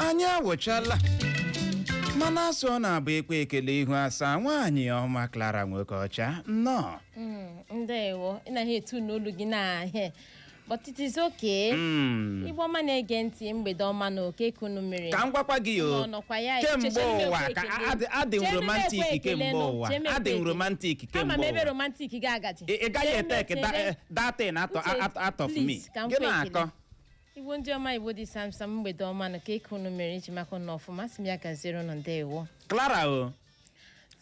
Anyị awụchala, mana asụ ọ na-abụ ekwe ekele ihu asaa. Nwaanyị ọma Clara Nwoke Ọcha, nnọọ. Ndewo. Ị naghị etu n'olu gị na ihe, but it is okay. Igbo ọma na-ege ntị, mgbede ọma na oke kunu mmiri. Ka m gwakwa gị o, Nọ nọkwa ya. kemgbe Chere m ụwa ekwe ka ekele. adị m Chere m romantic ekwe ekele kemgbe nụ. ụwa. Chere m ekwe Adị m ekele. romantic Ama m kemgbe ebe ụwa. romantic gị agaji. Ị gaghị Chere m etake ekele. that thing Uche, out of me. please, ka m Gị kwe na-akọ. ekele. Igbo ndị ọma, Igbo dị samsam, mgbede ọma na ka unu mere iji maka ụnụ ọfụma. Sị m ya gaziere ụnụ. Ndewo. Clara o,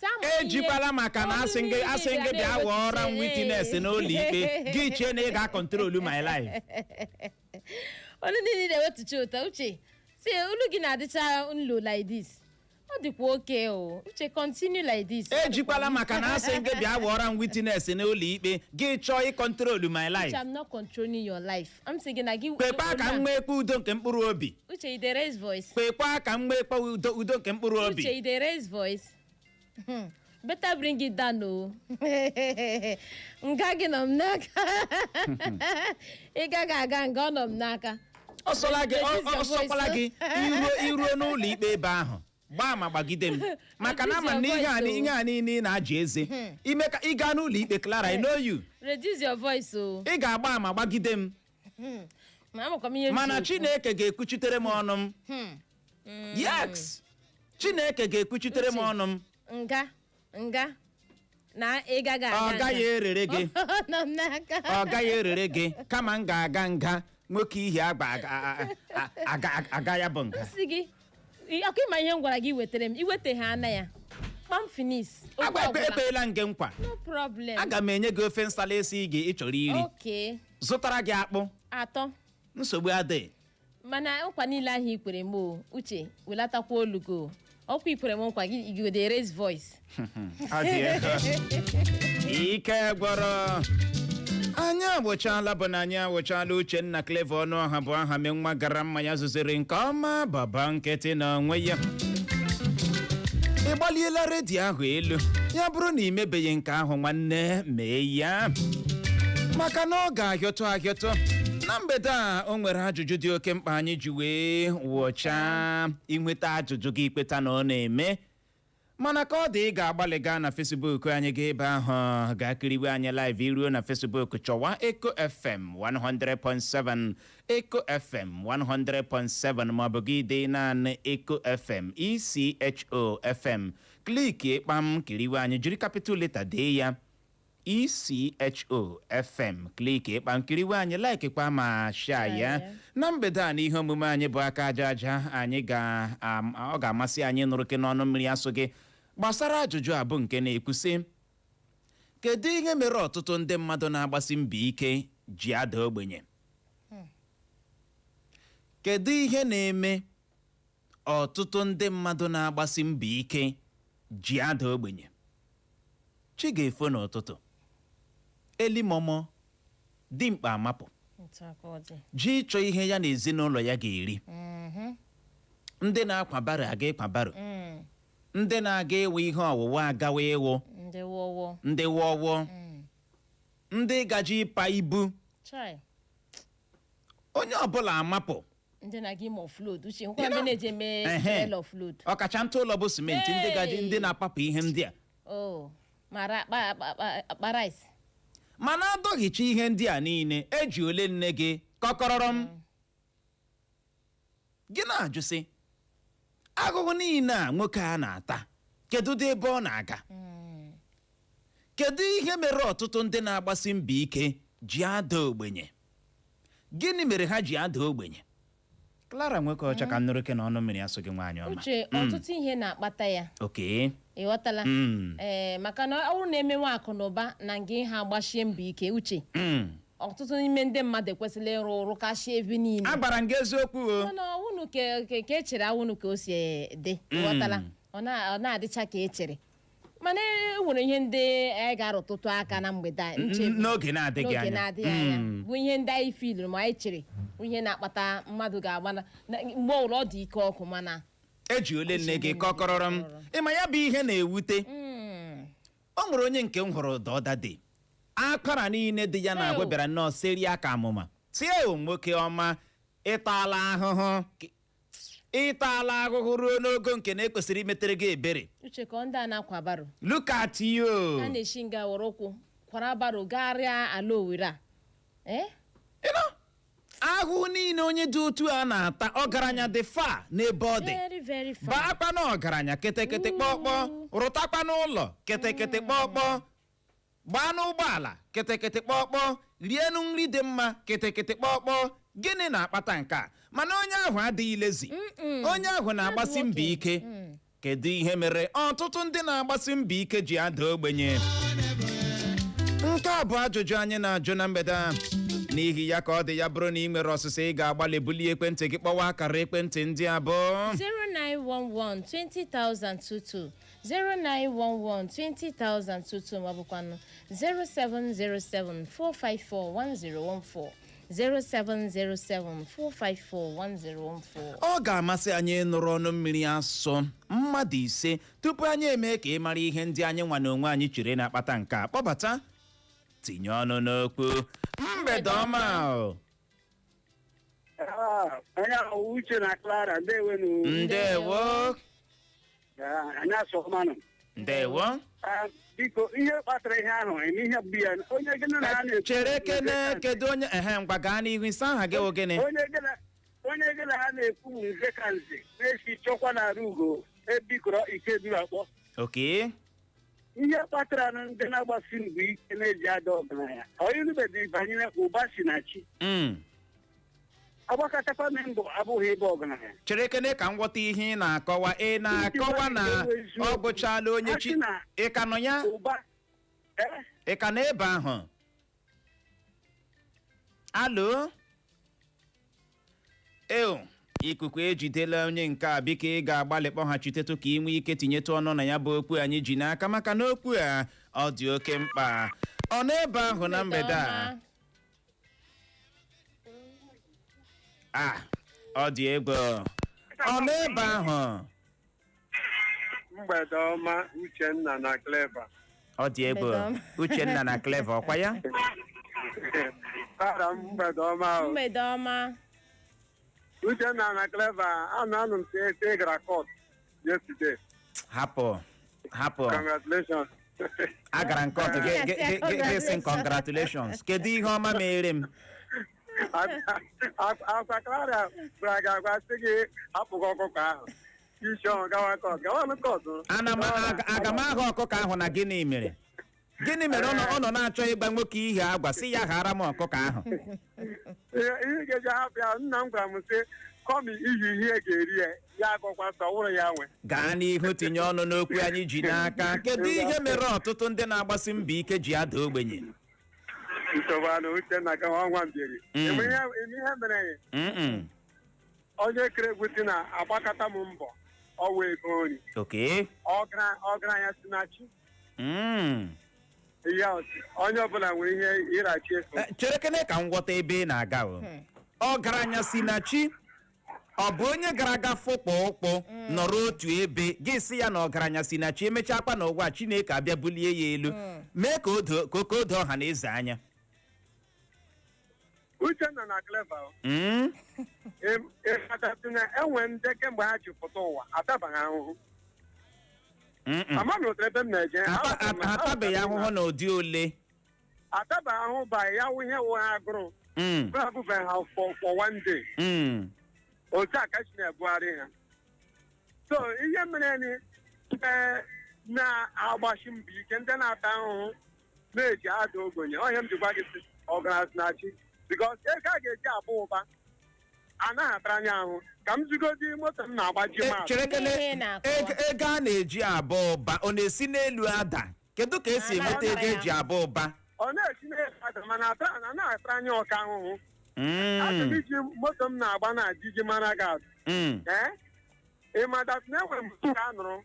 Sam, ihe- ejikwala maka na asị gị olu asị niile gị bịa wụọra m na-ewetụche. witness n'ụlọ ikpe, gị chee na ị ga-acontrol my life. Olu niile na-ewetucha ụtọ. Uche, si olu gị na-adịcha nlo like this, ọ dịkwa oke o. Uche, continue like this. Ejikwala maka na asị gị bịa wụọra m witness n'ụlọ ikpe, gị chọọ ịcontrol my life. Uche, I'm not controlling your life. I'm saying na gị Kwekwa ka m nwee ekpe udo nke mkpụrụ obi. Uche, you dey raise voice. Kwekwa ka m nwee ekpe udo, udo nke mkpụrụ obi. Uche, you dey raise voice. Better bring it down o. Nga gị nọ m n'aka. Ị gaghị aga nga, ọ nọ m n'aka. Ọsọla gị Reduce your ọsọkwala voice. gị iruo iruo n'ụlọ ikpe ebe ahụ, gbaa ma gbagide m, maka na ama m na ihe a Reduce your ihe a niile ị na-aji eze ime ka ị gaa n'ụlọ ikpe. Clara, I know you. Reduce your voice o. Ị ga-agba ama gbagide m. Ma amakwa m ihe m Mana ji ekwu. Chineke ga-ekwuchitere m ọnụ m. Yes, Chineke ga-ekwuchitere m Uche. ọnụ m. Nga nga na ị gaghị aga Ọ nga. gaghị erere gị. Ọ nọ m n'aka. Ọ gaghị erere gị, kama m ga-aga nga nwoke ihi agba aga ya bụ nga. Sị gị ọkụ, ịma ihe m gwara gị wetere m, iwete ha ana ya kpam, finish. Okwu Agwa ọbụla. Ekpeela m gị nkwa. No problem. Aga m enye gị ofe nsala esi gị ị chọrọ iri, zụtara gị akpụ. Atọ. Nsogbu adịghị. Mana nkwa niile ahụ i kwere m o, Uche, welatakwa olu gị o. Ọkwa i kwere m nkwa gị, you go dey raise voice. Ọ dị ego. Ike gwọrọ anyị agwụchala bụ na anyị agwụchala. Uchenna Clever ọnụ ọha bụ aha me nwa gara mma ya zụziri nke ọma baba nkịtị na onwe ya. Ị gbaliela redio ahụ elu? Ya bụrụ na ị mebeghị nke ahụ, nwanne, mee ya, maka na ọ ga-ahịọtụ ahịọtụ na mgbede a. O nwere ajụjụ dị oke mkpa anyị ji wee wụchaa inweta ajụjụ gị, ikpeta na ọ na-eme. Mana ka ọ dị, ị ga-agbalị gaa na Facebook anyị, gaa ebe ahụ gaa kiriwe anyị live. Iruo na Facebook, chọwa Eco FM 100.7, Eco FM 100.7, maọbụ gị dee naanị Eco FM, ECHO FM, click kpam, kiriwe anyị. Jiri capital letter dee ya, ECHO FM, click kpam, kiriwe anyị, like kwa ma share ya. Na mgbede a, n'ihe omume anyị bụ aka aja aja, anyị ga ọ ga-amasị anyị nụrụ gị n'ọnụ mmiri asụ gị gbasara ajụjụ a bụ nke na-ekwusị: kedu ihe mere ọtụtụ ndị mmadụ na-agbasi mbọ ike ji ada ogbenye? Kedu ihe na-eme ọtụtụ ndị mmadụ na-agbasi mbọ ike ji ada ogbenye? Chi ga-efo n'ụtụtụ, elimọmọ dimkpa amapụ Otu aka ọ dị. ji ịchọ ihe ya na ezinụlọ ya ga-eri. Ndị na-akwa baro aga ịkwa baro, ndị na-aga ịwụ ihe ọwụwa agawa ịwụ, ndị wọwọ, ndị wọwọ, ndị gaji ịpa ibu. Chai. Onye ọbụla amapụ. Ndị na-aga ime offload, Uche, hụkwa ndị na-eje eme trailer offload. Ọkacha ntụ ụlọ bụ simenti, ndị gaji, ndị na-apapụ ihe ndị a. Oh, mara akpa akpa akpa akpa rice. Mana adọghicha ihe ndị a niile, eji ole nne gị kọkọrọrọ m gị na-ajụsị ahụhụ niile a nwoke a na-ata, kedu dị ebe ọ na-aga? Kedu ihe mere ọtụtụ ndị na-agbasi mbọ ike ji ada ogbenye? Gịnị mere ha ji ada ogbenye? Clara nwoke ọcha, ka m nụrụ ke na ọnụ mmiri asụ gị, nwaanyị ọma. Uche, ọtụtụ ihe na-akpata ya. Ị ghọtala? Ee, maka na ọ bụrụ na emenwe akụ na ụba na nga ha agbachie mbọ ike, Uche, ọtụtụ n'ime ndị mmadụ ekwesịla ịrụ ọrụ kachie ebe niile. Agbara m gị eziokwu o. Mana ọwụnụ ka echere, awụnụ ka o si dị, ghọtala? Ọ na-adịcha ka echere, mana e nwere ihe ndị anyị ga-arụtụtụ aka na mgbede a nchebu. N'oge na-adịghị N'oge anya. na-adịghị anya, bụ ihe ndị anyị filuru ma anyị chere bụ ihe na-akpata mmadụ ga-agba mgbe ọbụla ọ dị ike ọkụ, mana Eji ole nne gị kọkọrọrọ m, ịma ya bụ ihe na-ewute. O nwere onye nke m hụrụ dọdade akwara niile dị ya na-agwa bịara nnọọ serie aka amụma tie o, nwoke ọma, ịtala ahụhụ. Ịtala ahụhụ ruo n'ogo nke na ekwesịrị imetere gị ebere. Uche, ka ndị a na-akwa barrow. Look at you. A na-esi nga were ụkwụ kwara barrow gagharịa ala Owere a, eh? You know, ahụhụ niile onye dị otu a na-ata, ọgaranya dị fa n'ebe ọ dị. Very, very far. Baakwa na ọgaranya kịtịkịtị kpọkpọ, rụtakwa n'ụlọ kịtịkịtị kpọkpọ, gbaa n'ụgbọala kịtịkịtị kpọkpọ, rienu nri dị mma kịtịkịtị kpọkpọ. Gịnị na-akpata nke a? Mana onye ahụ adịghị lazy. Onye ahụ na-agbasi mbọ ike. Kedu ihe mere ọtụtụ ndị na-agbasi mbọ ike ji ada ogbenye? Nke a bụ ajụjụ anyị na-ajụ na mgbede a. N'ihi ya, ka ọ dị ya bụrụ na ị nwere ọsịsa, ị ga-agbalị bulie ekwentị gị kpọwa akara ekwentị ndị abụọ: 0911 20022, 0911 20022, maọbụkwanụ 0707 454 1014, 0707 454 1014. Ọ ga-amasị anyị ịnụrụ ọnụ mmiri asụ mmadụ 5 tupu anyị eme ka ị mara ihe ndị anyị nwa na onwe anyị chere na-akpata nke a. Kpọbata, tinye ọnụ n'okwu. Mgbede ọma o. Ah, onye ahụ Uche na Clara, ndewenu. Ndewo. Ah, anyị asọmanụ. Ndewo. Ah, biko, ihe kpatara ihe ahụ eme ihe bụ ya onye gịnị na ha na-ekwu. Chere kene, kedu onye? Ehe, ngwa, gaa n'ihu. Ịsa aha gị wụ gịnị? Onye gị na ha na-ekwu bụ nze ka nze na-esi chọkwa na ugo ebikọrọ ike duru akpọ. Ihe kpatara na ndị na-agbasi mbọ ike na-eji ada ọgaranya onye banyere ụba si na chi. Agbakatakwa na mbọ abụghị ebe ọgaranya. Chere kene, ka m ghọta ihe ị na-akọwa. Ị na-akọwa na ọ gwụchala onye chi ị ka nọ ya? Ụba, eh? Ị ka nọ ebe ahụ? Alo, eo, ikuku ejidela onye nke a. Biko, ị ga-agbalị kpọghachitetụ ka ị nwee ike tinyetụ ọnụ na ya bụ okwu anyị ji n'aka, maka na okwu a ọ dị oke mkpa. Ọ n'ebe ahụ na mgbede a? A ọ dị egwu. Ọ n'ebe ahụ? Mgbede ọma, Uchenna na Clever. Ọ dị egwu. Mgbede ọma. Uchenna na Clever, ọkwa ya? Para m, mgbede ọma o. Mgbede ọma. Uchenna na Clever, anụ m sị ị gara court yesterday. Hapụ, hapụ. Congratulations. Agara nke ọtụ gị sị congratulations. Kedu ihe ọma mere m? Akwa Clara gwara gị agwa sị gị hapụghị ọkụkọ ahụ. Isi ọhụ gawa court, gawanụ court. Ana m aga m ahụ ọkụkọ ahụ na gịnị mere? Gịnị mere ọ nọ na-achọ ịgba nwoke ihe agwa sị ya ghara m ọkụkọ ahụ? Ihe ga-eji hapụ ya, nna m gwara m sị kọmi iyi ihe ga-eri ya, ya agọkwa sọ wụrụ ya nwe. Gaa n'ihu, tinye ọnụ n'okwu anyị ji n'aka. Kedu ihe mere ọtụtụ ndị na-agbasi mbọ ike ji ada ogbenye? Nsogbu anụ, Uchenna, ka ọnwa mbiri. Ime ihe mere ya? Mm-mm. Onye kere egwu si na agbakọta m mbọ ọwa ego nri. Ọgaranya si na chi. Ihe onye ọbụla nwere ihe ịrachi eso. Chere kene ka m ghọta ebe ị na-aga o. Ọgaranya si na chi, ọ bụ onye gara aga fụkpọ ụkpụ nọrọ otu ebe gị sị ya na ọgaranya si na chi, emechaa akpa na ụwa Chineke abịa bulie ya elu, mee ka o doo ka o doo ọha na eze anya? Uchenna na Clever, ịkachasị na enwe ndị kemgbe ha ji pụta ụwa atabaghị ahụhụ. Ama m otu ebe m na-eje. Ha atabeghị ahụhụ na ụdị ole? Atabaghị ahụhụ ba ya wụ ihe wụ ha agụrụ. Agụbeghị ha for one day. Otu a ka chi na-ebugharị ha. So ihe mere ni ee na-agbachi mbọ ike, ndị na-ata ahụhụ na-eji ada ogbenye. Ọhịa m jikwa gị sị ọgaranya na chi, because ego a ga-eji abụ ụba anaghị atara anya ahụ. Ka m zigodi moto m na-agbaji maatụ. Chere kene. Ihe na-akọwa. Ego a na-eji aba ụba, ọ na-esi n'elu ada? Kedu ka esi enweta ego eji aba ụba? Ọ na-esi n'elu ada, mana anaghị atara anya ọka ahụhụ. Achọrọ m iji moto m na-agba na jiji mara gị atụ. Ee, ị ma that na enwere m nke a nụrụ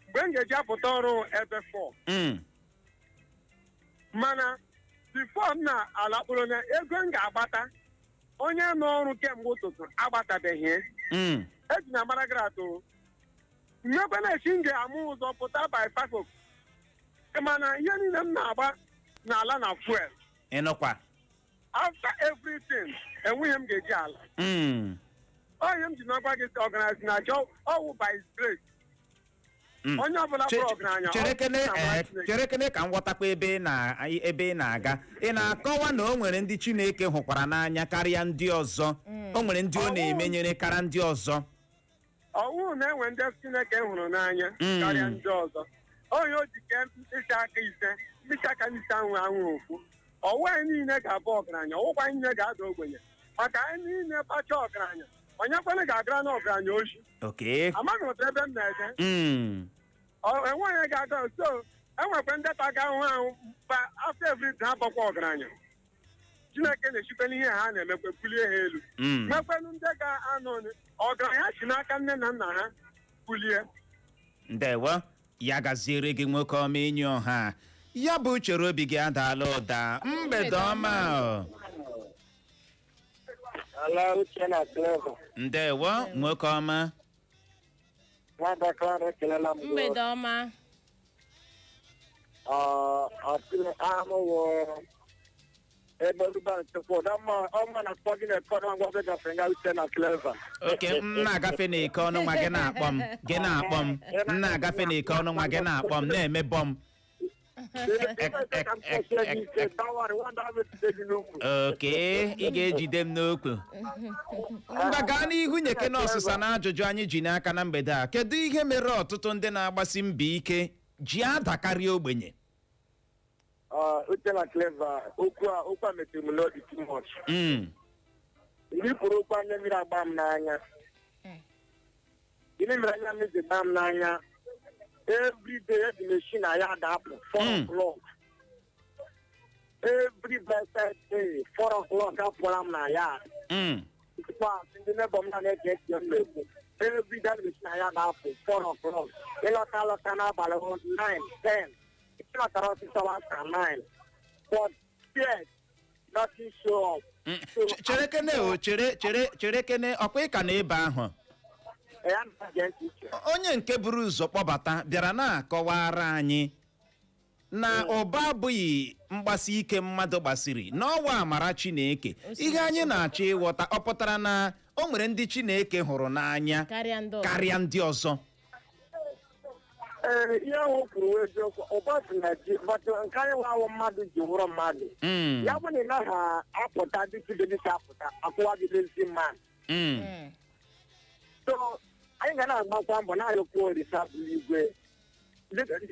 mgbe m ga-eji apụta ọrụ ebe 4, mana before m na-alakpụrụ na ego m ga-agbata, onye nọ ọrụ kemgbe ụtụtụ agbatabeghị. Eji na mara gara atụ mmekwa na-esi m ga-amụ ụzọ pụta by 5 o'clock, mana ihe niile m na-agba n'ala na fuel. Ịnụkwa? After everything, enweghị m ga-eji ala. Onye m ji n'ọgwa gị sị, ọgaranya si na chi, ọwụ by his grace. Onye ọbụla bụrụ ọgaranya, Chere ọ kene. bụ na amara Chineke. Chere kene ka m ghọtakwa ebe ị na-aga. Ị na-akọwa na o nwere ndị Chineke hụkwara n'anya karịa ndị ọzọ, o nwere ndị ọ na-emenyere karịa ndị ọzọ? Ọwụ na-enwe ndị Chineke hụrụ n'anya karịa ndị ọzọ. Onye o ji kee mkpịsị aka 5, mkpịsị aka 5 anwụ anwụ okwu. Ọwụ anyị niile ga-abụ ọgaranya, ọwụkwa anyị niile ga-ada ogbenye, maka anyị niile kpacha ọgaranya, onye kwana ga-agara na ọgaranya oshi. Amaghị otu ebe m na-eje. Enweghị onye ga-aga. So enwekwa ndị taga ahụhụ ahụ ba after everything, ha bọkwa ọgaranya. Chineke na-echikwa n'ihe ha na-emekwe bulie ha elu. Nwekwanụ ndị ga-anọ ọgaranya si n'aka nne na nna ha bulie. Ndewo, ya gaziere gị, nwoke ọma. Enyi ọha ya bụ chere obi gị adaala ụda. Mgbede ọma o. Ala Uche na Clever. Ndewo, nwoke ọma. Nwada Clara, ekelela m gị. Mgbede ọma. Ahụwụ ebe Ruben Chukwuda ọma na akpọ gị na-ekọ na ngwa gị gafere nga Uche na Clever. Oke m na-agafe n'eke ọnụ nwa gị na-akpọ m, gị na-akpọ m. M na-agafe n'eke ọnụ nwa gị na-akpọ m na-eme bọm. Ka m kpọsie gị ike, don't nwada ahụ etite gị n'ukwu. Oke ị ga-ejide m n'okwu. Ngwa, gaa n'ihu, nyeke na ọsịsa na ajụjụ anyị ji n'aka na mgbede a: kedu ihe mere ọtụtụ ndị na-agbasi mbọ ike ji adakarị ogbenye? Uche na Clever, okwu a metụrụ m n'obi too much. Mgbe i kwuru okwu, anya mmiri agba m n'anya. Gịnị mere anya mmiri ji gbaa m n'anya? Every day eji m esi na ya ga-apụ 4 o'clock. Every blessed day, 4 o'clock, apụọla m na ya. Ikpeazụ ndị neighbour m na na-ege ntị m na-ekwu. Every day m esi na ya ga-apụ 4 o'clock. Ịlọta lọta n'abalị hụ 9, 10. Ịlọtara ọsịsọ after 9. But yet, nothing show up. So, Chere kene o, chere, chere, chere kene. Ọkwa ị ka na ebe ahụ? Ya na-ege ntị, Uche. Onye nke buru ụzọ kpọbata bịara na-akọwara anyị na ụba abụghị mgbasi ike mmadụ gbasiri n'ọwa amara Chineke. Ihe anyị na-achọ ịghọta, ọ pụtara na o nwere ndị Chineke hụrụ n'anya karịa ndị ọzọ? Karịa ndị ọzọ? Ee, ihe ahụ o kwuru wụ eziokwu. Ụba si na ji, but nke anyị nwa awụ mmadụ ji wụrụ mmadụ. Ya bụ na ị naghị apụta dịka ibe gị si apụta, akwụwa gị lazy man. So anyị ga na-agbakwa mbọ, na-ayọkwa Olisa bụ igwe.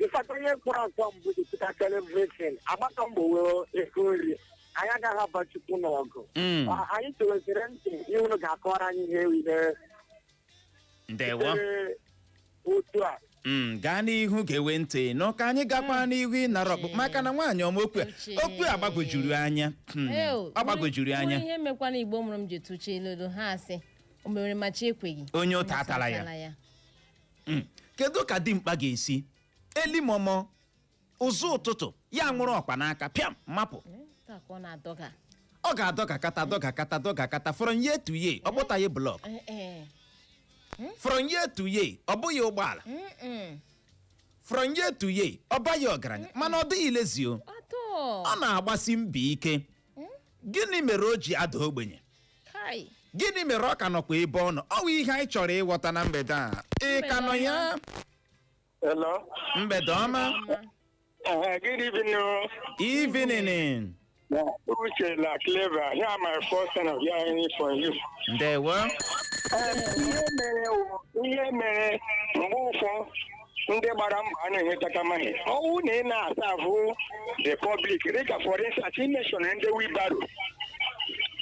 Ịfata onye kwụrụ akwa mbụ eputakara everything, agbakọ mbọ wee ego nri. Anyị agaghị aba Chukwu n'ọgụ. Anyị chewezere ntị ihe unu ga-akọrọ anyị, ihe ihe Ndewo. sitere otu a. Gaa n'ihu gewe ntị nụ ka anyị gakwa n'ihu ịnara ọkpụ, maka na nwaanyị ọma, okwu a Uche. okwu a gbagwojuru anya. Eo, Ọ gbagwojuru anya. bụrụ ihe mekwana Igbo mụrụ m ji tụchie ilodo ha asị o mere ma chi ekweghị. Onye ụta atala ya. Kedu ka dimkpa ga-esi elimọmọ ụzọ ụtụtụ ya nwụrụ ọkpa n'aka, pịam, mapụ? Taa ka ọ na-adọga. Ọ ga-adọgakata, dọgakata, dọgakata from year to year, ọ kpụtaghị block. Eh, eh. From year to year, ọ bụghị ụgbọala. From year to year, ọ baghị ọgaranya, mana ọ dịghị lezi o. Atọ. Ọ na-agbasi mbọ ike. Gịnị mere o ji ada ogbenye? Kai. Gịnị mere ọ ka nọkwa ebe ọ nọ? Ọ bụ ihe anyị chọrọ ịghọta na mgbede a. Ị ka nọ ya? Hello. Mgbede ọma. Good evening. Evening. Uche la Clever. Here my first time of hearing from you. Ndewo. Ihe mere mgbe ụfọ ndị gbara mbọ a na-enwetata maghị ọwụ na ị na-asa ahụ the public, dịka for instance i mention ndị wheelbarrow,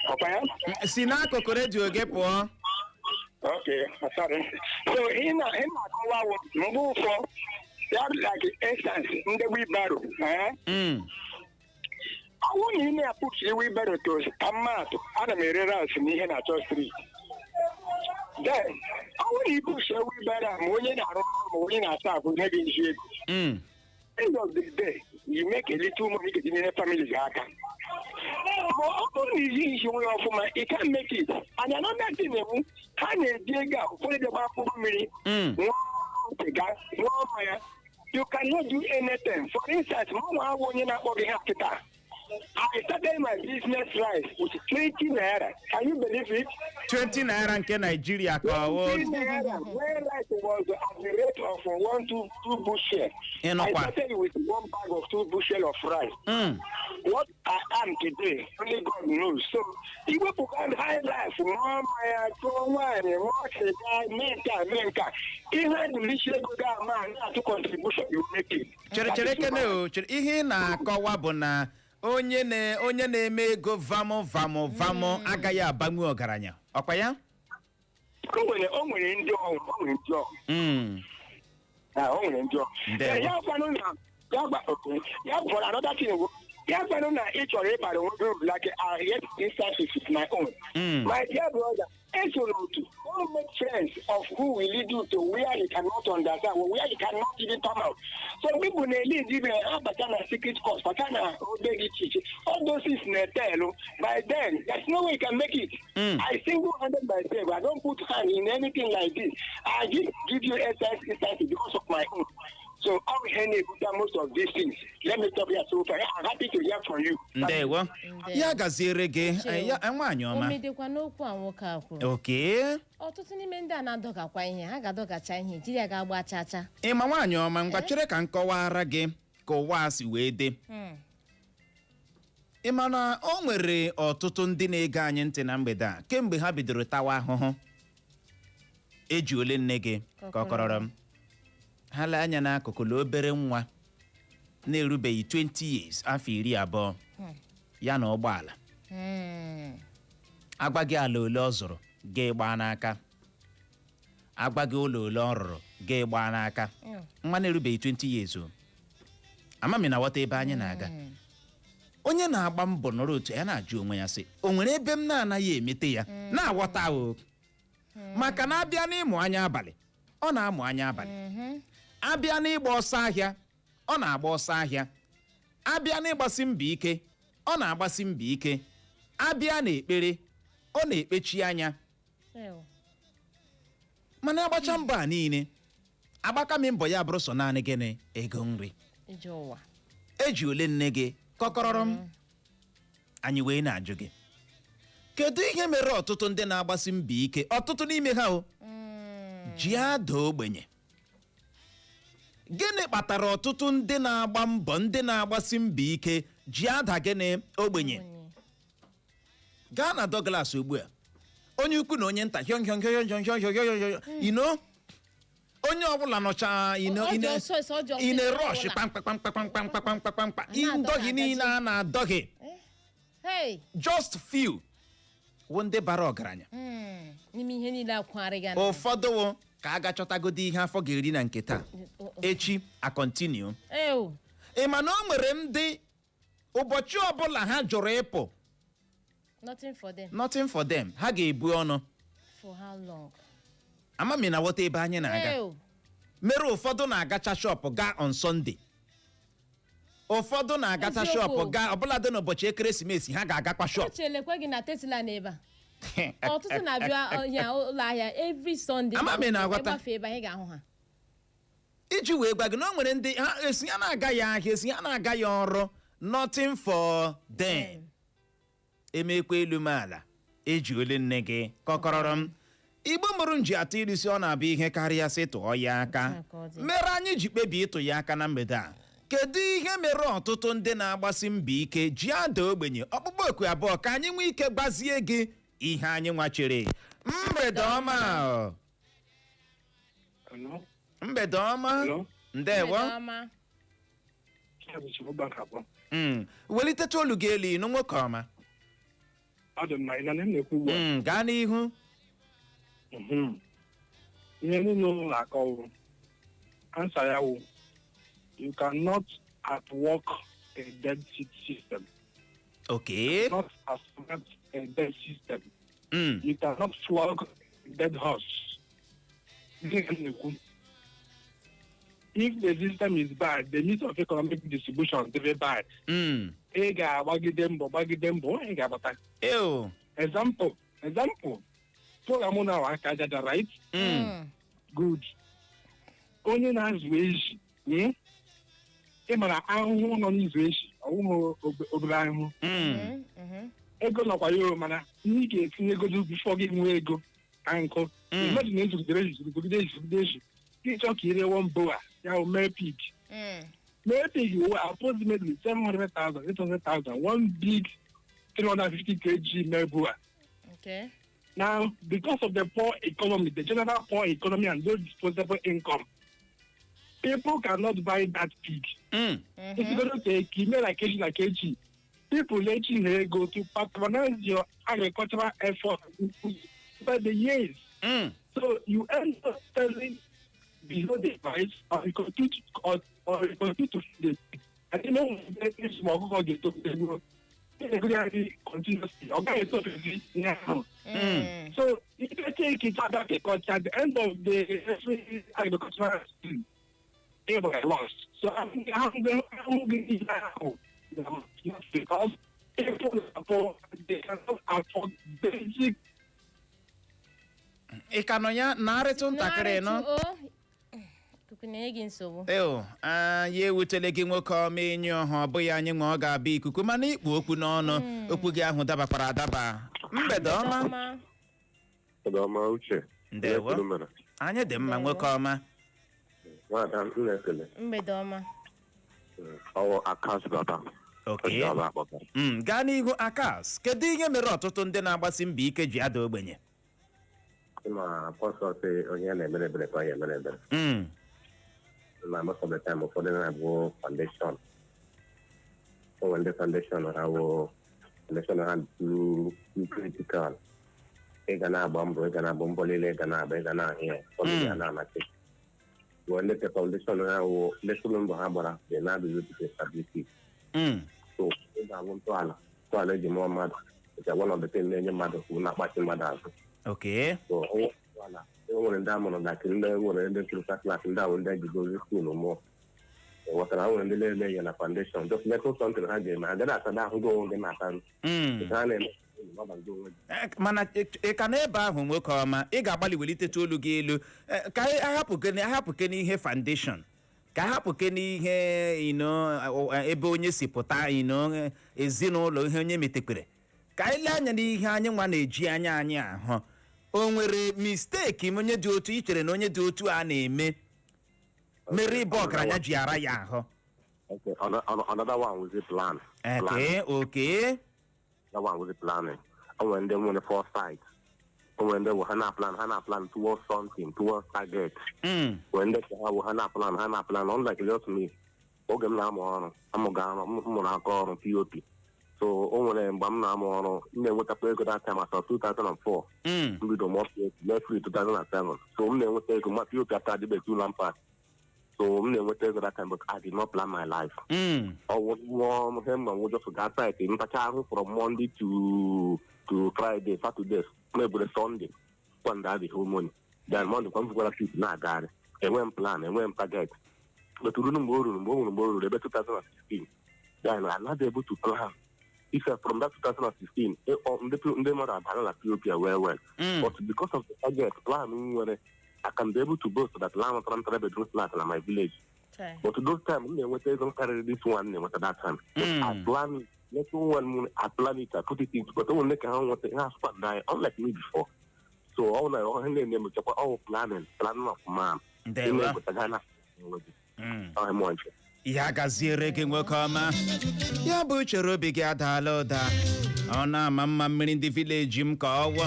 ọkwa ya? Si n'akụkụ redio gị pụọ. Okay, sorry. So ị na-akọwa wụ mgbe ụfọ ya, like instance ndị wheelbarrow, eh? Ọwụ na ị na-apụchi wheelbarrow to ka mmadụ, ana m ere rice na ihe na Church Street. Then ọwụ na ibuso wheelbarrow a, ma onye na-arụ ọrụ ma onye na-asa ahụ nye gị nzu ego. End of the day, you make a little money ga enyere family gị aka. Ma ọ bụrụ na izi isi nwe ya ọfụma, you can't make it. And another thing ewu ha na-eji ego a, ụfọdụ dị gba mkpụrụ mmiri, ṅụọ sịga, ṅụọ mmanya. You cannot do anything. For instance, mụ nwa awụ onye na-akpọ gị ha kịta. I started my business rice with 20 naira. Can you believe it? 20 naira nke Naijiria ka ọ wụ? 20 naira when rice was at the rate of one, two, two bushel. Ị nọkwa? I started with one bag of 2 bushel of rice. What I am today, only God knows. So, iwepụga high life, ṅụọ mmanya, tụọ nwaanyị, ṅụọ sịga, mee nke a, mee nke a. Ihe dụlichi ego gị ama na-atụ contribution, you make it. Chere, chere kene o, chere. Ihe ị na-akọwa bụ na onye na-eme ego vamụ vamụ vamụ agaghị abanwe ọgaranya, ọkwa ya? O nwere ndị ọhụrụ, o nwere ndị ọhụrụ. Ah, o nwere ndị ọhụrụ. Ndewo. Eh, ya gwanụ na ya gba, okay. Ya for another thing wo, ya gwanụ na ị chọrọ ịbara onwe gị uru, like I get instances with my own. My dear brother, eso n'otu, don't make friends of who will lead you to where you cannot understand or where you cannot even come out. Some people na-lead even abata na secret course, bata na obe dị iche iche. All those things na-etelu. By then, there's no way you can make it. I single-handed myself. I don't put hand in anything like this. I just give you essence instances because of my own. So all ihe na-ebute most of these things. Let me stop here so far. I'm happy to hear from you. Ndewo. Ndewo. Ya gaziere gị. Uche, Ya nwaanyị o ọma. medekwa n'okwu a nwoke a kwuru. Ọtụtụ n'ime ndị a na-adọgakwa ihe, ha ga-adọgacha ihe jiri ya ga-agba chaa chaa. Ịma, nwaanyị ọma, ngwa, chere ka m kọwara gị ka ụwa a si wee dị. Ị ma na o nwere ọtụtụ ndị na-ege anyị ntị na mgbede a, kemgbe ha bidoro tawa ahụhụ, eji ole nne gị ka ọ kọrọrọ m, ha lee anya n'akụkụ na obere nwa na-erubeghị 20 years, afọ 20, ya na ụgbọala, agwa gị ala ole ọ zụrụ, gị gbaa n'aka, agwa gị ụlọ ole ọ rụrụ, gị gbaa n'aka. Nwa na-erubeghị 20 years o. Amami na ghọta ebe anyị na-aga. Onye na-agba mbọ nọrọ otu ya na-ajụ onwe ya sị, o nwere ebe m na-anaghị emete ya na-aghọta o, maka na abịa n'ịmụ anya abalị, ọ na-amụ anya abalị, abịa n'ịgba ọsọ ahịa, ọ na-agba ọsọ ahịa, abịa n'ịgbasi mbọ ike, ọ na-agbasi mbọ ike, abịa n'ekpere, ọ na-ekpechi anya. Ew. Mana agbacha mbọ a niile, agbaka m mbọ ya bụrụ sọ naanị gịnị? Ego nri. Ije ụwa. Eji ole nne gị kọkọrọrọ m. Anyị wee na-ajụ gị, kedu ihe mere ọtụtụ ndị na-agbasi mbọ ike, ọtụtụ n'ime ha o ji ada ogbenye? Gịnị kpatara ọtụtụ ndị na-agba mbọ, ndị na-agbasi mbọ ike ji ada gịnị? Ogbenye. Ogbenye. Gaa na Douglas ugbu a, onye ukwu na onye nta, hiọ hiọ hiọ hiọ hiọ hiọ hiọ hiọ, onye ọbụla nọcha Ọ dị ọsọ ọsọ, ọ dị ọsọ ine ọsọ rush ọbụla. kpamkpa kpamkpa kpamkpa kpamkpa kpamkpa. A na-adọ ndọghị niile a na-adọghị. Hey. Just few wụ ndị bara ọgaranya. N'ime ihe niile akwagharịga na- Ụfọdụ wụ ka a ga-achọtagodi ihe afọ ga-eri na nke taa, echi a continue. Ew. Ị ma na o nwere ndị ụbọchị ọbụla ha jụrụ ịpụ, Nothing for them. Nothing for them. Ha ga-ebu ọnụ. For how long? Amami na ghọta ebe anyị na-aga. Ew. Mere ụfọdụ na-agacha shop gaa on Sunday, ụfọdụ na-agacha Eziokwu. shop gaa ọbụladị n'ụbọchị ekeresimesi, ha ga-agakwa shop. Uche, lekwe gị na Tesla n'ebe a, ọtụtụ na-abịa ọhịa ụlọ ahịa every Sunday. Ama m ị na-aghọta. Ịgbafe ebe anyị ga-ahụ ha. Iji wee gwa gị na o nwere ndị ha esi ha na-aga ya ahịa, esi ha na-aga ya ọrụ, nothing for them. Emekwa elu m ala, eji ole nne gị kọkọrọrọ m. Igbo mụrụ m ji atụ ilu si ọ na-abụ ihe karịa sị tụọ ya aka. Otu a ka ọ dị. Mere anyị ji kpebi ịtụ ya aka na mgbede a: kedu ihe mere ọtụtụ ndị na-agbasi mbọ ike ji ada ogbenye? Ọkpụkpọ oku abụọ ka anyị nwee ike gbazie gị ihe anyị nwachere. Mgbede ọma o. Hello? Mgbede ọma. Hello? Ndewo. Mgbede ọma. Chibuchi abụọ. Weliteta olu gị elu ịnụ, nwoke ọma. Ọ dị mma, ị na m na-ekwu ugbu a? Gaa n'ihu. Ihe niile ụlọ na-akọwụ, answer ya wụ, you cannot outwork a dead system. Not outsmart a dead system. You cannot flog a dead horse. Gịnị ka m na-ekwu? If the system is bad, the means of economic distribution dị very bad. Ị ga-agbagide mbọ, gbagide mbọ, ị ga-agbata. Ew. Example, program na aka ajaja, right? Good. Onye na-azụ ezi, ị mara ahụhụ nọ n'ịzụ ezi, Ọwụghị obere ahụhụ. Ego nọkwa ya o, mana ihe ị ga-etinye ego before gị nwee ego ka nkụ. Imagine ezugidere ezugide ezugide ezu, gị chọọ ka ire one boa, ya bụ male pig. Male pig wụ approximately 700,000, 800,000, one big 350 kg male boa. Now, because of the poor economy, the general poor economy and low disposable income, people cannot buy that pig. If you go to take email like kg like kg, people let you go to patronize your agricultural effort over the years. So you end up selling below the price, or you continue to, or you continue to feed the pig. And you know, if small get to the continuously, or get to the now. So if you take it out of the at the end of the every agricultural season, they were lost. So I'm going now because people afford, they cannot afford basic Ị ka nọ ya narịtụ ntakịrị nọ? Narịtụ, o ikuku na-enye gị nsogbu. Eo, ya ewutele gị, nwoke ọma. Enyi ọha, ọ bụghị anyị nwe ọ ga-abịa ikuku, mana ikpu okwu n'ọnụ, okwu gị ahụ dabakwara adaba. Mgbede ọma. Ọma. Mgbede ọma, Uche. Ndewo. Ihe kwuru mere. Anyị dị mma, nwoke ọma. Nwada m na-ekele. Mgbede ọma. Ọwụ Akas Baba. Oke. Ọba akpọta. Gaa n'ihu, Akas. Kedu ihe mere ọtụtụ ndị na-agbasi mbọ ike ji ada ogbenye? Ma apostle sị onye na-emere ebere ka ọ ya emere ebere. Ma most of the time, ụfọdụ na-abụ foundation. O nwere ndị foundation ha wụ foundation ha too critical. Ị ga na-agba mbọ, ị ga na-agba mbọ niile, ị ga na-agba, ị ga na-ahụ ya. Ụfọdụ ga na-amachi. Bụ ndị ke foundation ha wụ ndị sụlụ mbọ ha gbara dị na-adịghị to stability. So ị ga-abụ ntọala ntọala eji mụọ mmadụ. It's one of the things na-enye mmadụ kwuru na-akpachi mmadụ azụ. So onye ntọala e nwere ndị amụrụ na ndị nwere ndị spiritual class, ndị ahụ ndị ejigozi school mụọ. Ghọtara, nwere ndị na-ele ya na foundation, just little something ha ga-eme, agaghị asada ahụ gị onwe gị na-ata. Nke ha na-eme ọbago onwe gị. Mana ị ka n'ebe ahụ, nwoke ọma, ị ga-agbalị welitetu olu gị elu. Ka anyị ahapụ kene ihe foundation, ka ahapụ kene ihe ebe onye si pụta, ezinụlọ, ihe onye metekwere, ka anyị lee anya n'ihe anyị nwa na-eji anya anyị ahụ. O nwere mistake m onye dị otu i chere na onye dị otu a na-eme mere ịba ọgaranya ji ara ya ahụ? Okay, another one was the plan. Plan. Okay. That one was the planning. O nwere ndị nwere foresight. O nwere ndị wụ ha na plan, ha na plan towards something, towards target. Nwere ndị ka ha wụ ha na plan, ha na plan, unlike just me. Oge m na-amụ ọrụ, amụga ọrụ, m mụrụ aka ọrụ POP. So o nwere mgbe m na-amụ ọrụ, m na-enwetakwa ego that time as of 2004. M bido mụọ POP, mee free 2007. So m na-enweta ego ma POP after adịbe two lampas. So m na-enweta ego that time, but I did not plan my life. Ọwụ nwa ihe mma nwụ just gaa site ntacha ahụ from Monday to Friday, Saturday, mebere Sunday kwanda the whole money. Then Monday kwa m fukwara trip na-agagharị. Enweghị m plan, enweghị m target. But ruru mgbe o ruru, mgbe o nwere mgbe o ruru ebe 2016, then I'm not able to plan. If from that 2016, ndị mmadụ abara na POP well well. But because of the target plan m nwere, I can be able to boast that land three three bedroom flat na my village. Chai. But those time m na-enweta ego m karịrị this one na-enweta that time. But I plan little one m, I plan it, I put it into, but o nwere ka ha nweta ha spend na unlike me before. So ọ na ọ na-eme mechakwa all planning, planning of man. Ndewo. Ime egweta na onwe gị. Ọ mụọ nche. Ya gaziere gị, nwoke ọma. Ya bụ chere obi gị adaala ụda, ọ na-ama mma mmiri ndị village m ka ọwụ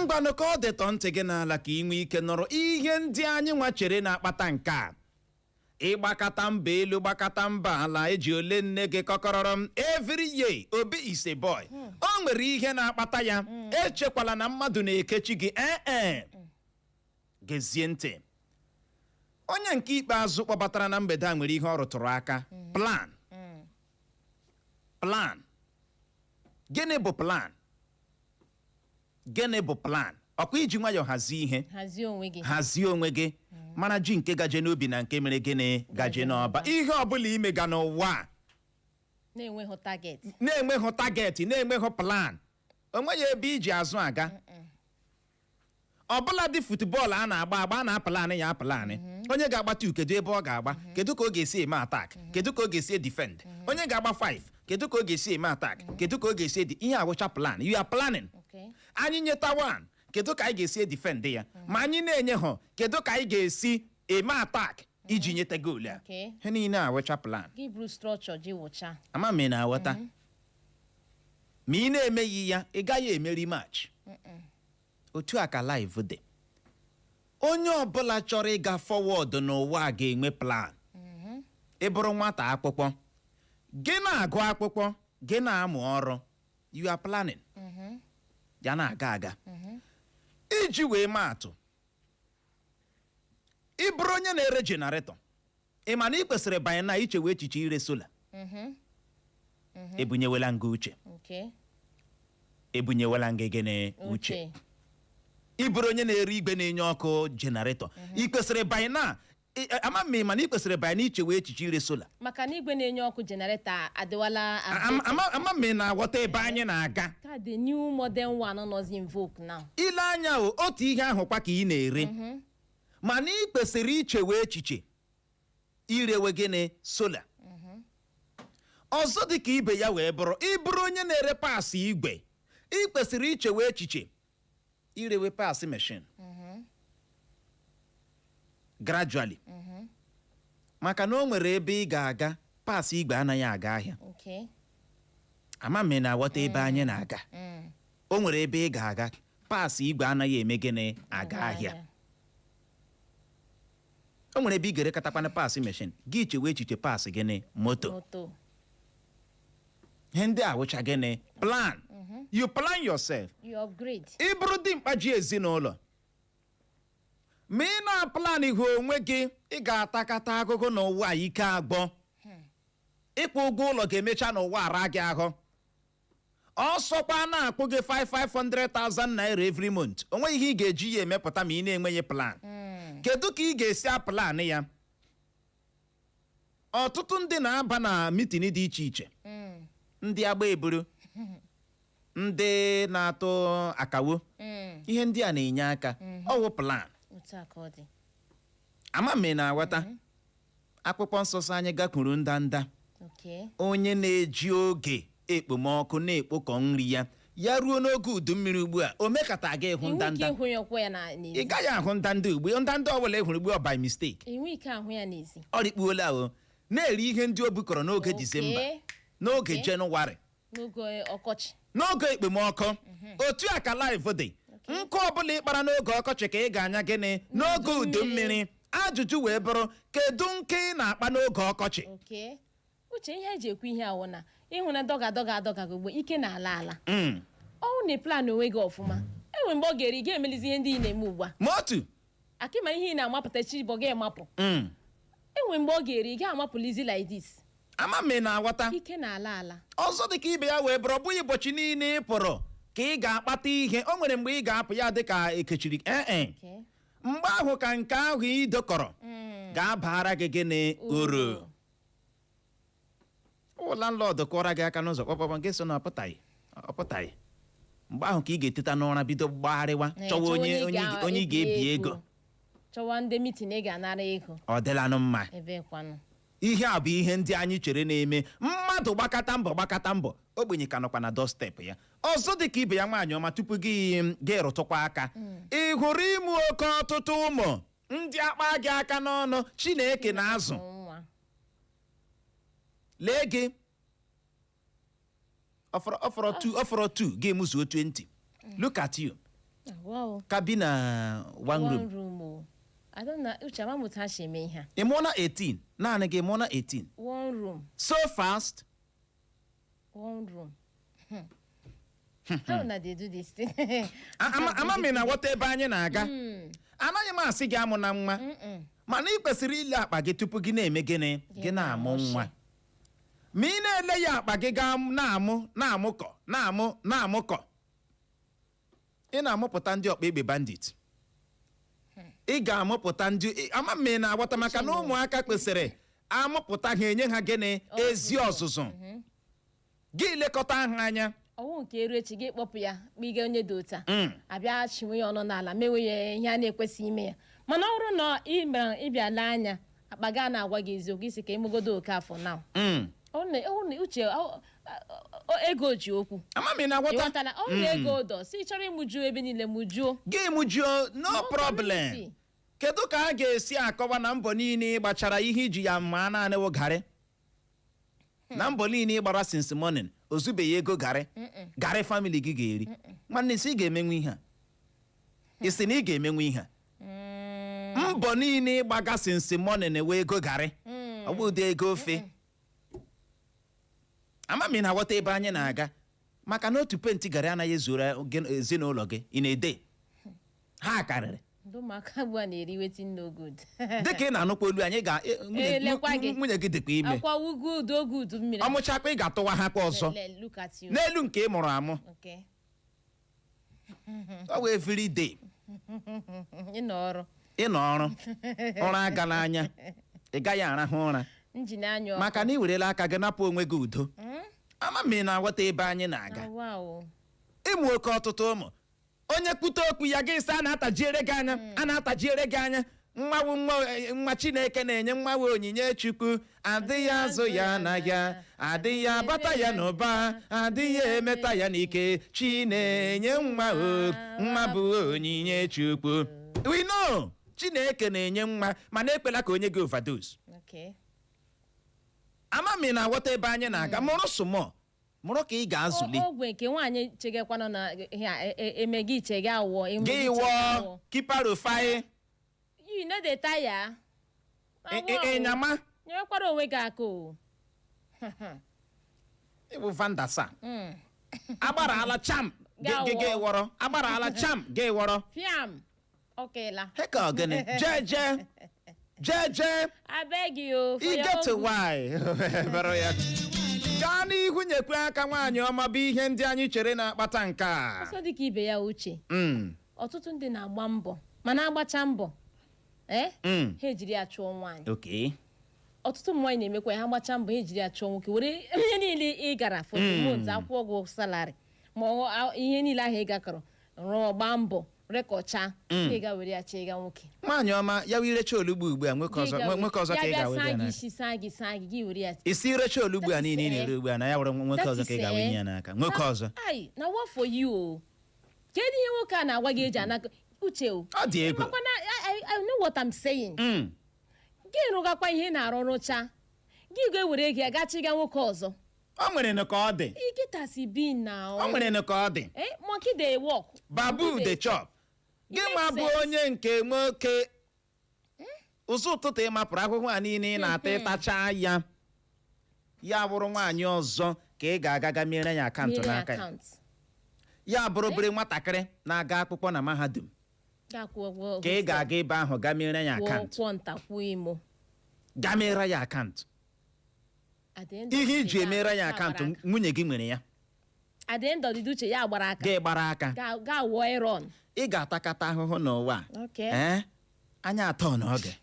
ngwanụ ka ọ dịtọ ntị gị n'ala ka ị nwee ike nụrụ ihe ndị anyị nwa chere na-akpata nke a. Ịgbakọta mba elu, gbakọta mba ala, eji ole nne gị kọkọrọrọ m every year. Obi is a boy. O nwere ihe na-akpata ya. Echekwala na mmadụ na-ekechi gị. Ee, gezie ntị. Onye nke ikpeazụ kpọbatara na mgbede a nwere ihe ọ rụtụrụ aka: plan. Plan, gịnị bụ plan? Gịnị bụ plan? Ọkwa iji nwayọọ hazie ihe. Hazie onwe gị. Hazie onwe gị, mara ji nke gaje n'ubi na nke mere gịnị gaje n'ọba. Ihe ọbụla imega n'ụwa a na-enweghị target, na-enweghị target, na-enweghị plan, onweghị ebe iji azụ aga. Ọbụla dị football a na-agba agba, a na-aplanị ya aplanị. Onye ga-agba 2, kedu ebe ọ ga-agba? Kedu ka ọ ga-esi eme attack? Kedu ka ọ ga-esi defend? Onye ga-agba 5, kedu ka ọ ga-esi eme attack? Kedu ka ọ ga-esi ihe awụcha plan. You are planning. Anyị nyeta 1, kedu ka anyị ga-esi defend ya? Ma anyị na-enye ha, kedu ka anyị ga-esi eme attack iji nyeta goal a? Ihe niile awụcha plan. Gị buru structure ji wụcha. Ama m ị na-aghọta. Ma ị na-emeghị ya, ị gaghị emeri match. Otu a ka life dị. Onye ọbụla chọrọ ịga forward n'ụwa a ga-enwe plan. Ị bụrụ nwata akwụkwọ, gị na-agụ akwụkwọ, gị na-amụ ọrụ, you are planning. Ya na-aga aga. Iji wee maa atụ, ị bụrụ onye na-ere generator, ị ma na ị kwesịrị banye na ichewe echiche ire solar. Ebunyewela nga uche. Ebunyewela nga gịnị? Uche. Ị bụrụ onye na-ere igwe na-enye ọkụ, generator, ị kwesịrị banye na ama m ma na ị kwesịrị banye na ichewe echiche ire solar. Maka na igwe na-enye ọkụ generator adịwala Ama m ị na-aghọta ebe anyị na-aga. Ka the new modern one nọzi in vogue now. Ile anya o, otu ihe ahụ kwa ka ị na-ere, mana ị kwesịrị ichewe echiche irewe gịnị? Solar. Ọzọ dị ka ibe ya wee bụrụ, ịbụrụ onye na-ere parts igwe, ị kwesịrị ichewe echiche irewe parts machine gradually, maka na o nwere ebe ị ga-aga, parts igwe anaghị aga ahịa. Ama m ị na-aghọta ebe anyị na-aga. O nwere ebe ị ga-aga, parts igwe anaghị eme gịnị? Aga ahịa. O nwere ebe ị ga-erekọtakwana parts machine, gị chewe echiche parts gịnị? Moto. Moto. Ihe ndị a wụcha gịnị? Plan. You plan yourself. You upgrade. Ị bụrụ dimkpa ji ezinụlọ, ma ị na-aplan ihu onwe gị, ị ga-atakata akụkụ n'ụwa a. Ike agbọ ịkwụ ụgwọ ụlọ ga-emecha n'ụwa ara gị ahụ. Ọsọkwa na-akwụ gị 500,000 naira every month, o nweghị ihe ị ga-eji ya emepụta ma ị na-enweghị plan. Kedu ka ị ga-esi aplan ya? Ọtụtụ ndị na-aba na meeting dị iche iche, ndị agba eburu, ndị na-atụ akawo, ihe ndị a na-enye aka ọwụ plan. Otu a ka ọ dị. Ama m ị na-aghọta. Akwụkwọ nsọ sọ anyị gakwuru ndanda. Onye na-eji oge ekpomọkụ na-ekpokọ nri ya, ya ruo n'oge udu mmiri ugbu a, o mekata aga ịhụ Inwe ike ndanda. ịhụ ya ụkwụ ya na Ị n'ezi. gaghị ahụ ndanda ugbu. Ndanda ọbụla ị hụrụ ugbu a by mistake. Inwe ike ahụ ya n'ezi. Ọ rikpuola o na-eri ihe ndị o bukọrọ n'oge Disemba, n'oge Jenụwarị, n'oge ọkọchị, n'oge ekpomọkụ. Otu a ka life dị. Nkụ ọbụla ịkpara n'oge ọkọchị ka ị ga-anya gịnị? N'oge udu mmiri. Ajụjụ wee bụrụ, kedu nke ị na-akpa n'oge ọkọchị? Okay, Uche, ihe eji ekwu ihe awụ na ịhụ na dọga dọga adọga gị ugbo, ike na-ala ala. Ọnwụ na plan onwe gị ọfụma, enwere mgbe ọ ga-eri, ị ga-emelizi ihe ndị ị na-eme ugbu a. Ma otu Akịma ihe ị na-amapụta chi bụ gị mapụ. Enwere mgbe ọ ga-eri, ị ga-amapụlizi like this. Ama m ị na-aghọta. Ike na-ala ala. Ọzọ dị ka ibe ya wee bụrụ, ọ bụghị ụbọchị niile ị pụrụ ka ị ga-akpata ihe. O nwere mgbe ị ga-apụ, ya dị ka ekechiri ee. Mgbe ahụ ka nke ahụ ị dokọrọ ga-abara gị gịnị? Uru. Landlord kụọra gị aka n'ụzọ kpọkpọkpọ nke so na ọpụtaghị, ọpụtaghị, mgbe ahụ ka ị ga-eteta n'ụra bido gbagharịwa chọwa onye onye ị ga-ebi ego. Chọwa ndị meeting ị ga-anara ego. Ọ dịlanụ mma. Ebe kwanụ? Ihe a bụ ihe ndị anyị chere na-eme mmadụ gbakọta mbọ, gbakọta mbọ, ogbenye ka nọkwa na doorstep ya. Ọzọ dị ka ibe ya, nwaanyị ọma, tupu gị gị rụtụkwa aka, ị hụrụ ịmụ oke ọtụtụ ụmụ, ndị akpa gị aka n'ọnụ, Chineke na-azụ. Nwa. Lee gị, ọfọrọ 2 ga-emuzuo 20. Look at you. Wow. Ka bi na one room. One room o. I don't know, Uche, ama m otu ha si eme ihe a. Ị mụọ na 18, naanị gị mụọ na 18. One room. So fast. One room. How una dey do this thing? Ama m ị na-aghọta ebe anyị na-aga. Anaghị m asị gị amụ na nwa, mana ị kwesịrị ile akpa gị tupu gị na-eme gịnị? Gị na-amụ nwa. Ma ị na-ele ya akpa gị, gaa na-amụ, na-amụkọ, na-amụ, na-amụkọ, ị na-amụpụta ndị ọkpa egbe bandit. Ị ga-amụpụta ndị ama m ị na-aghọta, maka na ụmụaka kwesịrị amụpụta ha, enye ha gịnị? Ezi ọzụzụ. Gị lekọta ha anya. Ọwụ nke eru echi, gị kpọpụ ya kpiga onye dị otu a, abịa chinwe ya ọnụ n'ala, mewe ya ihe a na-ekwesịghị ime ya. Mana ọ bụrụ na ị mere, ịbịa lee anya, akpa gị a na-agwa gị eziokwu, isi ka ịmụgodo oke afọ na ọ bụrụ na uche ego ji okwu. Ama m ị na-aghọta. Ịghọtala? Ọ bụrụ na ego dọ si chọrọ ịmụjuo ebe niile, mụjuo. Gị mụjuo, no No problem. community. Kedu ka a ga-esi akọwa na mbọ niile ị gbachara, ihe iji ya ma naanị wụ garị, na mbọ niile ị gbara since morning o zubeghị ego garị, garị family gị ga-eri? Nwanne, isi ị ga-emenwu ihe a, isi na ị ga-emenwu ihe a, mbọ niile ịgbaga since morning wee ego garị, ọ bụ ụdị ego ofe. Ama m ị na-aghọta ebe anyị na-aga, maka na otu penti garị anaghị ezuru ezinụlọ gị. Ị na-ede ha karịrị. Ndị ụmụaka ugbu a na-eri wetin no good. Dịka ị na-anụkwa olu anyị ga Elekwa gị. Nwunye gị dịkwa ime. Akwa good o good mmiri. Ọmụchakwa, ị ga-atụwa ha kwa ọzọ. Look at you. N'elu nke ị mụrụ amụ. Okay. Ọ wụ every day. Ị nọ ọrụ. Ị nọ ọrụ, ụra aga n'anya, ị gaghị arahụ ụra. Njin anya ọkụ. Maka na ị werela aka gị napụ onwe gị udo. Ama m ị na-aghọta ebe anyị na-aga. Wow. Ịmụ oke ọtụtụ ụmụ, onye kwute okwu ya, gị sị a na-atajiere gị anya, a na-atajiere gị anya. Nwa wụ nwa, nwa Chineke na-enye, nwa wụ onyinye Chukwu. Adịghị azụ ya n'ahịa, adịghị abata ya n'ụba, adịghị emeta ya n'ike. Chi na-enye nwa o, nwa bụ onyinye Chukwu. We know Chineke na-enye nwa, mana ekwela ka onye gị overdose. Ama m ị na-aghọta ebe anyị na-aga. Mụrụ sụmọ, mụrụ ka ị ga-azụli. Ogwe nke nwaanyị chegekwanụ na ihe a, eme gị iche gị awụọ, eme gị gị iche gị wụọ awụọ. Kiparofai. You no dey tire. Ịnyama. Nyerekwara onwe gị aka o. Ịbụ vandasa agbara cham. Ga gị wụọ. Wọrọ agbara cham, gị wọrọ. Fiam ọkela. Heka ogene jeje jeje. Abeg you, for I your get own good. Why bụrụ ya gaa n'ihu, nyekwe aka. Nwaanyị ọma, bụ ihe ndị anyị chere na-akpata nke a. Ọsọ dịka ibe ya, uche. Ọtụtụ ndị na-agba mbọ, mana agbacha mbọ ee, ha ejiri ya chụọ nwaanyị. Ọtụtụ ụmụ nwaanyị na-emekwa ya, ha gbachaa mbọ, ha ejiri ya chụọ nwoke, were ihe niile ị gara for the month, akwụọ gị salary ma ihe niile ahụ ị gakọrọ rụọ, gbaa mbọ rekọcha, ị ga were ya chịga nwoke. Nwaanyị ọma, ya wụ irecha olugbo ugbu a, nwoke ọzọ, nwoke ọzọ ka ị ya bịa ga-awe saa ya gị n'aka. Isi saa gị, saa gị, gị were ya. Isi irecha olugbo a niile ị na-ere ugbu a, na ya were nwoke ọzọ ka ị ga-awe ya n'aka, nwoke ọzọ. Ai, na what for you o? Kedu ihe nwoke a na-agwa gị eji anaka uche o? Ọ dị egwu. Makwa na I know what I'm saying. Gị rụgakwa ihe ị na-arụ, rụcha, gị ga-ewere ego ya gaa chịga nwoke ọzọ. Ọ nwere nụ ka ọ dị. Ikịtasi bi na Ọ nwere nụ ka ọ dị. Eh, monkey dey work. Baboon dey chop. Gị nwa bụ onye nke nwoke, ụzọ ụtụtụ ị mapụrụ ahụhụ a niile ị na-ata, ịtacha ya, ya bụrụ nwaanyị ọzọ ka ị ga-aga ga mere ya akaụntụ Mere n'aka ya. akaụntụ. Ya bụrụ obere nwatakịrị na-aga akwụkwọ na mahadum Ga-akwụ ụgwọ. ka ị ga-aga ebe ahụ ga mere ya kwụọ akaụntụ. Kwụọ nta, kwụọ imo. Ga mere ya akaụntụ. At the end of Ihe the iji day, emere ya ya akaụntụ, gbara aka. nwunye gị nwere ya. At the end of the day, uche, ya gbara aka. Gị gbara aka. Ga wụọ ịrọn. Ị ga-atakata ahụhụ n'ụwa a. Okay. Ee, anya atọ n'oge,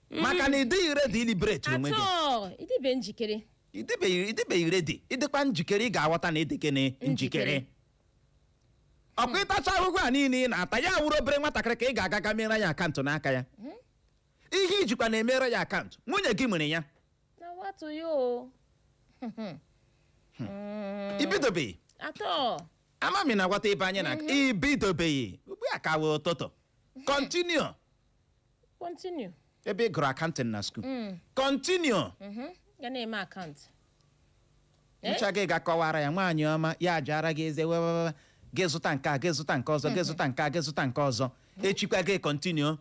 maka na ị dịghị ready iliberate onwe gị. Atọ ịdịbe njikere. Ịdịbeghị ready. Ịdịkwa njikere, ị ga-aghọta na ịdịkene njikere. Njikere. Ọkwa ịtacha ahụhụ a niile ị na-ata, ya wụrụ obere nwatakịrị ka ị ga-aga ga mere ya akaụntụ n'aka ya. Ihe ijikwa na-emere ya akaụntụ, nwunye gị nwere ya. Na what you o? Ibidobeghị. Atọ. Ama m ị na-aghọta ebe anyị na-aga. Ibidobeghị ugbu a, ka wee ụtụtụ. Continue. Continue. Ebe ị gụrụ accounting na school, continue. Ga na-eme akaụntụ. Ncha gị ga-akọwara ya, nwaanyị ọma, ya jara gị eze wewewe, gị zụta nke a, gị zụta nke ọzọ, gị zụta nke a, gị zụta nke ọzọ, echikwa gị continue.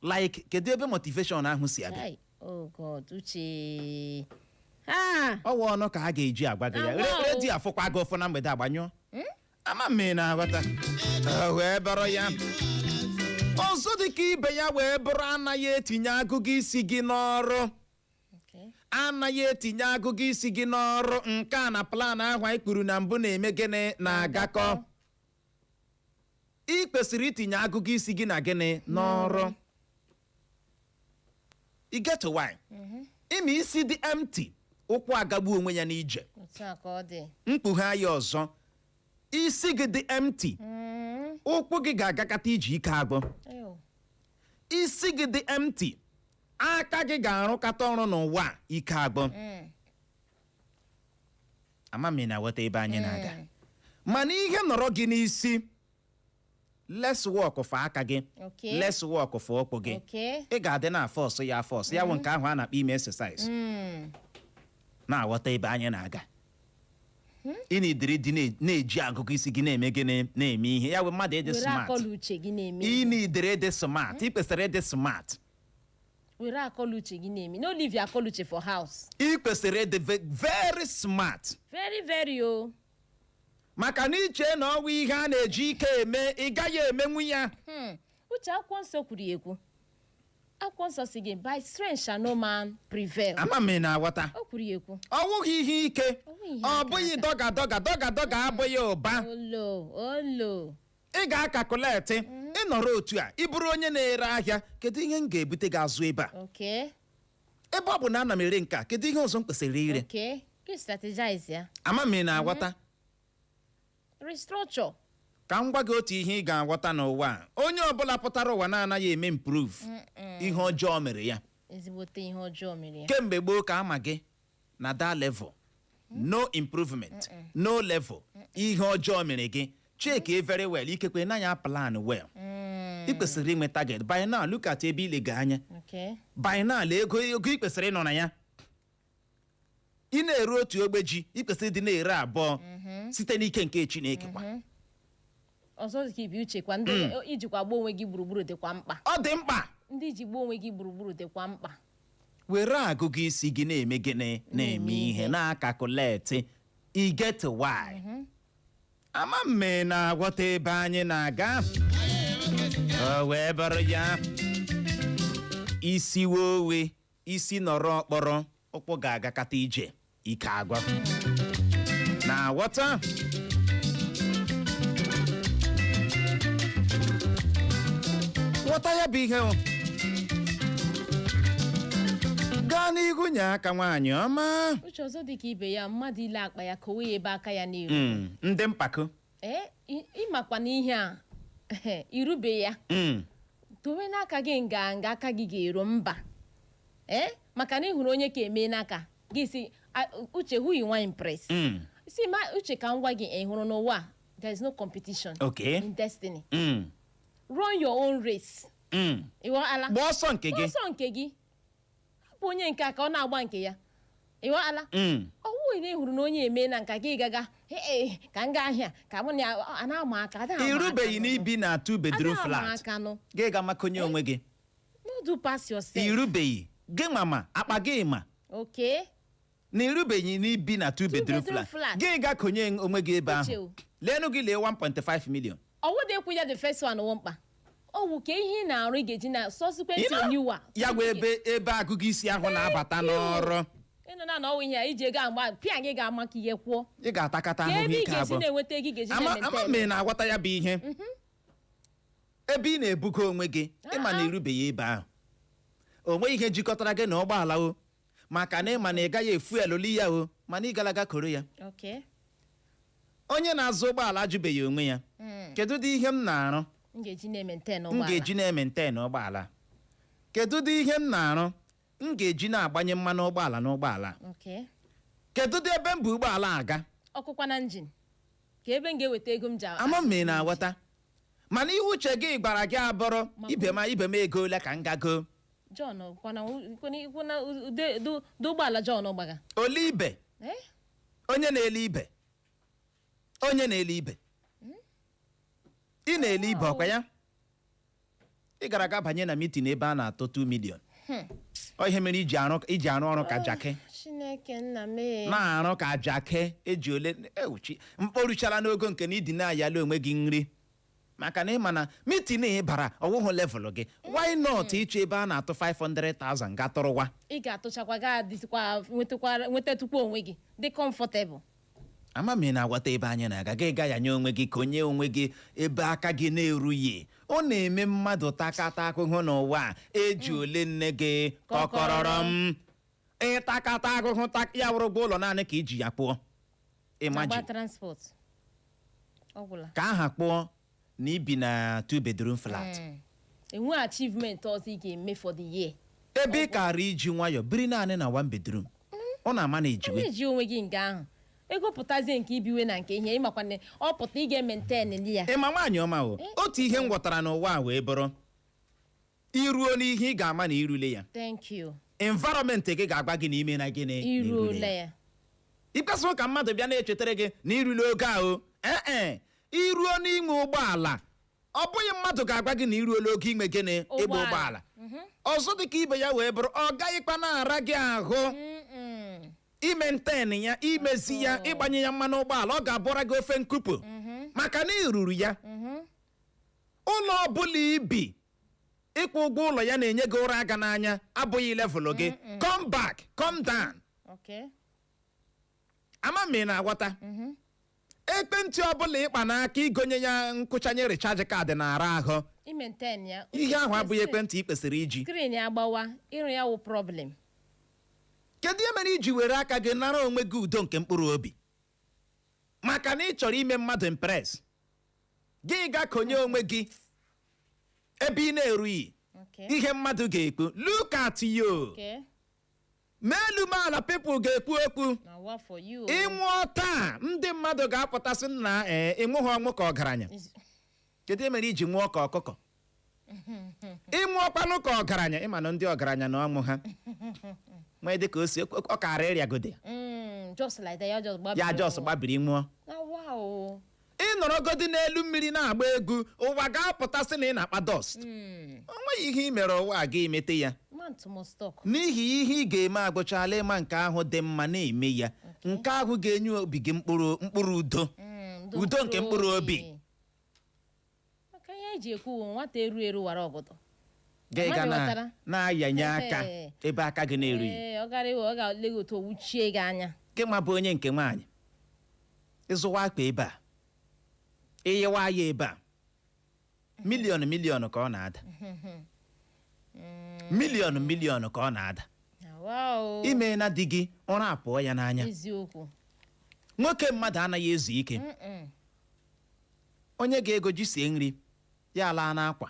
Like, kedu ebe motivation ahụ si abịa? Ai, oh God, uche, ah. Ọwa ọnụ ka a ga-eji agwa gị ya. Awa o. Redio afụkwa gị ụfụ na mgbede, agbanyụọ. Ama m ị na-aghọta. Wee bụrụ ya, ọzọ dị ka ibe ya wee bụrụ, anaghị etinye agụgụ isi gị n'ọrụ. Anaghị etinye agụgụ isi gị n'ọrụ. Nke a na plan ahụ anyị kwuru na mbụ na-eme gịnị? Na-agakọ. Ị kwesịrị itinye agụgụ isi gị na gịnị? N'ọrụ. You get why? Ime isi dị empty, ụkwụ agagbu onwe ya n'ije. Otu a ka ọ dị. Mkpughe ya ọzọ. Isi gị dị empty, ụkwụ gị ga-agakọta iji ike agwụ. Ew. Isi gị dị empty, aka gị ga-arụkọta ọrụ n'ụwa a, ike agwụ. Ama m ị na-aghọta ebe anyị na-aga. Mana ihe nọrọ gị n'isi, less work for aka gị, less work for ụkwụ gị. Ị ga-adị na force ya, force ya wụ nke ahụ a na-akpọ ime exercise. Na-aghọta ebe anyị na-aga? Ị na-edere dị na-eji agụgụ isi gị na-eme gịnị? Na-eme ihe. Ya bụ mmadụ ịdị Were smart. akọla uche gị na-eme Ị ihe. na-edere ịdị smart. Ị kwesịrị ịdị smart. Were akọla uche gị na-eme. No leave your akọla uche for house. Ị kwesịrị ịdị very smart. Very, very o. Maka na iche na ọnwa ihe a na-eji ike eme, ị gaghị emenwu ya. Uche, Akwụkwọ Nsọ kwuru ya ekwu. Akwụkwọ Nsọ si gị, "By strength shall no man prevail." Ama m ị na-aghọta. O kwuru ya ekwu. Ọ wụghị ihe ike. Ọ bụghị ihe Ọ aka bụghị aka. Dọga dọga dọga dọga abụghị ụba. Olo olo. Ị ga-a calculate. Ịnọrọ otu a, ị bụrụ onye na-ere ahịa, kedu ihe m ga-ebute gị azụ ebe a? Ebe ọ bụ na ana m ere nke a, kedu ihe ọzọ m kwesịrị ire? Okay, gị strategize ya. Ama m ị na-aghọta. Restructure. Ka m gwa gị otu ihe ị ga-aghọta n'ụwa a: onye ọbụla pụtara ụwa na-anaghị eme improve, ihe ọjọọ mere ya. Ezigbote ihe ọjọọ mere ya. Kemgbe gboo ka ama gị na that level, no improvement, no level, ihe ọjọọ mere gị. Check very well. Ikekwe naghị a plan well. Ị kwesịrị inwe target by now. Look at ebe ilega anya. By now, lee ego ị kwesịrị ịnọ na ya. Ị na-ere otu ogbe ji, ị kwesịrị ịdị na-ere abụọ site n'ike nke Chineke kwa. Ọzọ dị ka ibi, uche kwa, ndị ijikwa gba onwe gị gburugburu dịkwa mkpa. Ọ dị mkpa. Ndị iji gba onwe gị gburugburu dịkwa mkpa. Were agụgụ isi gị na-eme gịnị? Na-eme ihe, na-a calculate. I get why? Ama mme na-aghọta ebe anyị na-aga. O wee bụrụ ya, isi wowe, isi nọrọ ọkpọrọ, ụkwụ ga-agakata ije ike agwa. Na-aghọta? Ghọta ya bụ ihe o. Gaa n'ihu, nye aka, nwaanyị ọma. Uche, ọzọ dị ka ibe ya, mmadụ ile akpa ya kowe ya ebe aka ya na-eru. Ndị mpako. Ee, ịmakwa na ihe a irube ya. Dowe n'aka gị nga nga aka gị ga-eru mba, ee, maka na ị hụrụ onye ka eme n'aka gị si, "Uche, who you want impress?" Si ma, Uche, ka m gwa gị, ị hụrụ n'ụwa a, there is no competition in destiny. Run your own race. Ịghọala? Gba ọsọ nke gị. Ọsọ nke gị. Hapụ onye nke a ka ọ na-agba nke ya. Ịghọala? Ọwụ na ị hụrụ na onye eme na nka gị gaga, "Ee, ka m gaa ahịa ka mụ na ya." A na-ama aka, ada ama aka Irubeghị nụ. n'ibi na two bedroom Ada ama flat. aka nụ. Gị ga-amakonye onwe gị. No do pass yourself. Irubeghị gị mama akpa gị ma na irubeghị n'ibi na two bedroom bedroom flat. Flat. Gị ga-konye onwe gị ebe Uche ahụ. o. Leenụ gị, lee 1.5 million. Ọwụ dị ekwu ya, the first one wụ mkpa. Ọwụ ka ihe ị na-arụ ị ga-eji na subsequent Ị renewal. Ya bụ ebe agụgụ isi ahụ na-abata n'ọrụ. Ịnọ na ọwụ ihe a iji ego agba pịa gị ga-ama ka ihe kwụọ. Ị ga-atakata Ka ahụhụ ebe ị ike ga-esi abụọ. na-enweta ego ị ga-eji Ama ama na-eme. m ị na-aghọta ya bụ ihe. Ebe ị na-ebugo onwe gị, ịma na irubeghị ebe ahụ. O nweghị ihe jikọtara gị na ụgbọala o, maka na ịma na ị gaghị efu eloli ya o, mana ị galaga koro ya. Onye na-azụ ụgbọala ajụbeghị onwe ya, kedu dị ihe m na-arụ M ga-eji na-emaintain m ụgbọala? ga-eji na-emaintain ụgbọala? Kedu dị ihe m na-arụ m ga-eji na-agbanye mmanụ ụgbọala n'ụgbọala? Kedu dị ebe m bụ ụgbọala aga? Ọkụkwa na engine, ka ebe m ga-eweta ego m ji Ama m ị na-aghọta. Mana ihe uche gị gwara gị abụrụ, ibe ma ibe m ego ole ka m gago. John kwana kwana ude du ụgbọala John gbaga. Ole ibe? Eh? Onye na-ele ibe, onye na-ele ibe, ị na-ele ibe ọkwa ya. Ị gara aga banye na meeting ebe a na-atụ 2 million. Ọ ihe mere iji arụ ọrụ ka jake. Chineke nna m ee. Na-arụ ka jake eji ole ewuchi mkporuchala n'ogo nke na ịdị na-ayala onwe gị nri, maka na ịma na meeting ị bara ọwụhụ level gị. Why not ịchọ ebe a na-atụ 500,000 ga tụrụwa? Ị ga-atụchakwa, ga adịzikwa nwetakwa nwetatụkwa onwe gị dị comfortable. Ama m ị na-aghọta ebe anyị na-aga. Gị ga ya nye onwe gị ka onye onwe gị ebe aka gị na-erughị. Ọ na-eme mmadụ takata ahụhụ n'ụwa a. Eji ole nne gị kọkọrọrọ m ịtakata ahụhụ ya wụrụ ụgwọ ụlọ naanị ka iji ya kpụọ. Agba Imagine. Transport. Ọ gwụla. Ka aha kpụọ na ibi na two bedroom flat. Enwe achievement ọzọ ị ga-eme for the year. Ebe ị kara iji nwayọ biri naanị na one bedroom, ọ na-ama na ejiwe. Na-eji onwe gị nga ahụ, ego pụtazie nke ibiwe na nke ihe ịmakwa na ọ pụta, ị ga-emaintain ya. Ịma, nwaanyị ọma, o otu ihe m ghọtara n'ụwa a wee bụrụ, iruo n'ihe ị ga-ama na irule ya. Thank you. Environment gị ga-agba gị n'ime na gịnị na iruola ya. Ịkpasị ka mmadụ bịa na-echetara gị na irule oge ahụ. Ee, iruo n'inwe ụgbọala, ọ bụghị mmadụ ga-agwa gị na iruola oge inwe gịnị? Ịgba Ụgbọala. ụgbọala. Ọzọ dị ka ibe ya wee bụrụ, ọ gaghịkwa na-ara gị ahụ imaintain ya, imezi ya, ịgbanye ya mmanụ ụgbọala. Ọ ga-abụra gị ofe nkupu maka na iruru ya. Ụlọ ọbụla ibi, ịkwụ ụgwọ ụlọ ya na-enye gị ụra aga n'anya, abụghị level gị. Come back, come down. Ama m ị na-aghọta. Ekwentị ọbụla ịkpa n'aka, igonye ya nkụchanye recharge card na-ara ahụ. Imaintain ya. Ihe ahụ abụghị ekwentị ị kwesịrị iji. Screen ya agbawa, ịrụ ya wụ problem. Kedu ihe mere iji were aka gị nara onwe gị udo nke mkpụrụ obi maka na ị chọrọ ime mmadụ impress? Gị ga konye onwe gị ebe ị na-erughị. Ihe mmadụ ga-ekwu, look at you. Ma elu ma ala, people ga-ekwu okwu. Na what for you? Ịnwụọ taa, ndị mmadụ ga-apụtasị na ee, ịnwụghị ọnwụ ka ọgaranya. Kedu ihe mere iji nwụọ ka ọkụkọ? Ịnwụọkwanụ ka ọgaranya, ịma na ndị ọgaranya na ọnwụ ha nwee dị ka o si ọ kara ịrịagode. Just like that, ya just gbabiri. Ya just ọnwụ. Gbabiri nwụọ. Na wow. Ịnọrọgodi n'elu mmiri na-agba egwu, ụwa ga-apụtasị na ị na-akpa dust. O nweghị ihe ị mere ụwa a ga-emete ya. Man must talk. N'ihi ihe ị ga-eme agụchala, ịma nke ahụ dị mma na-eme ya, nke ahụ ga-enye obi gị mkpụrụ mkpụrụ udo. Udo nke mkpụrụ obi. Maka ihe eji ekwu bụ nwata eru eru wara ọgọdọ. Gị ga Mmadụ na ghọtara. na-ayanye aka ebe aka gị na-erughị. Ee, ọ gara iwe, ọ ga-ele gị otu owuchie gị anya. Gị nwa bụ onye nke nwaanyị, ịzụwa akpa ebe a, ịyịwa ya ebe a, million million ka ọ na-ada, million million ka ọ na-ada. Na wow. Ime na di gị ụra apụọ ya n'anya. Eziokwu. Nwoke mmadụ anaghị ezu ike. Onye ga-ego ji sie nri, ya alaa n'akwa.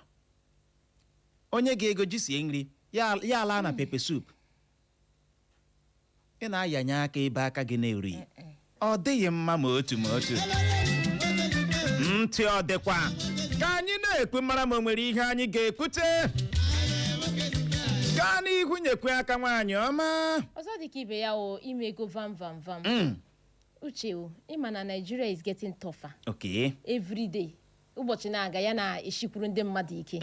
Onye ga-ego ji sie nri, ya alaa na pepper soup. Ị na-ayanye aka ebe aka gị na-erughị, ọ dịghị mma ma otu ma otu. Ntị ọ dịkwa ka anyị na-ekwu, mara ma o nwere ihe anyị ga-ekwute. Gaa n'ihu, nyekwe aka, nwaanyị ọma. Ọzọ dị ka ibe ya o, ime ego vam vam vam. Uche o, ịma na Nigeria is getting tougher every day. Ụbọchị na-aga, ya na-eshikwuru ndị mmadụ ike.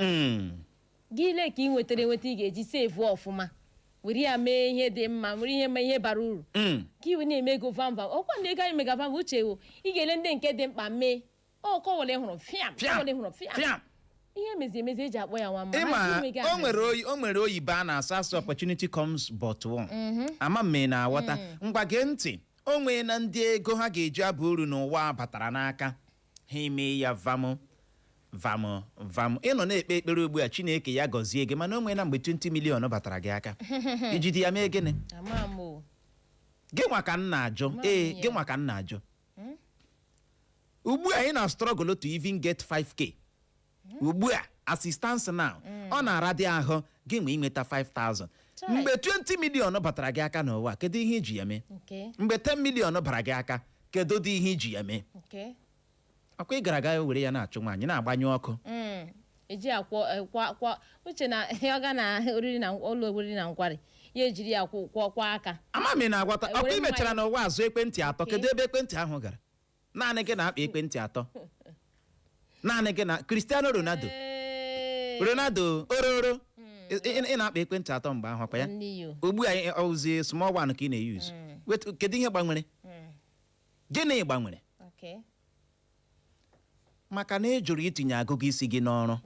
Gị lee ka ị nwetara enweta, ị ga-eji save ọfụma, were ya mee ihe dị mma, were ihe mee ihe bara uru. Ka iwe na-eme ego vam vam, ọkwa na ego anyị mega vam. Uche o, ị ga-ele ndị nke dị mkpa mee ọ were hụrụ fiam. Fiam. Were hụrụ fiam. Fiam. Ihe mezi emezi eji akpọ ya nwa mma. Ịma Ha ji o nwere oyi, o nwere oyibo a na-asụ asụ, "Opportunity comes but one." Ama m ị na-aghọta. Ngwa, gee ntị, o nwee na ndị ego ha ga-eji aba uru n'ụwa batara n'aka ha, eme ya vam vam vam. Ị nọ na-ekpe ekpere ugbu a, Chineke ya gọzie gị, mana o nwee na mgbe 20 million batara gị aka, ijide ya mee gịnị? Ama m o. Gị nwa ka m na-ajụ. Ma Ee. m ya. Gị nwa ka m na-ajụ. Ugbu a ị na struggle to even get 5K ugbu a, assistance now, ọ na-ara dị ahụ gị nwe inweta 5000. Chai. Mgbe 20 million batara gị aka n'ụwa, kedu ihe iji ya mee? Mgbe 10 million bara gị aka, kedu dị ihe iji ya mee? Ọkwa ị gara aga were ya na-achụ nwaanyị, na-agbanyụ ọkụ. Eji akwọ kwa kwa uche na ọ ga na oriri na ụlọ oriri na nkwari, ya ejiri ya kwọ kwọ kwa aka. Ama m ị na-agwata. Ọkwa Were ị mechara mmanya. n'ụwa azụ ekwentị atọ. Kedu ebe ekwentị ahụ gara? Naanị gị na-akpa ekwentị atọ, naanị gị na Cristiano Ronaldo. Ronaldo ororo, ị na-akpa ekwentị atọ mgbe ahụ, ọkwa ya? Only you. Ugbu a ọwụzi small one ka ị na-use. Wait, kedu ihe gbanwere? Gịnị gbanwere? Maka na ị jụrụ itinye agụgụ isi gị n'ọrụ.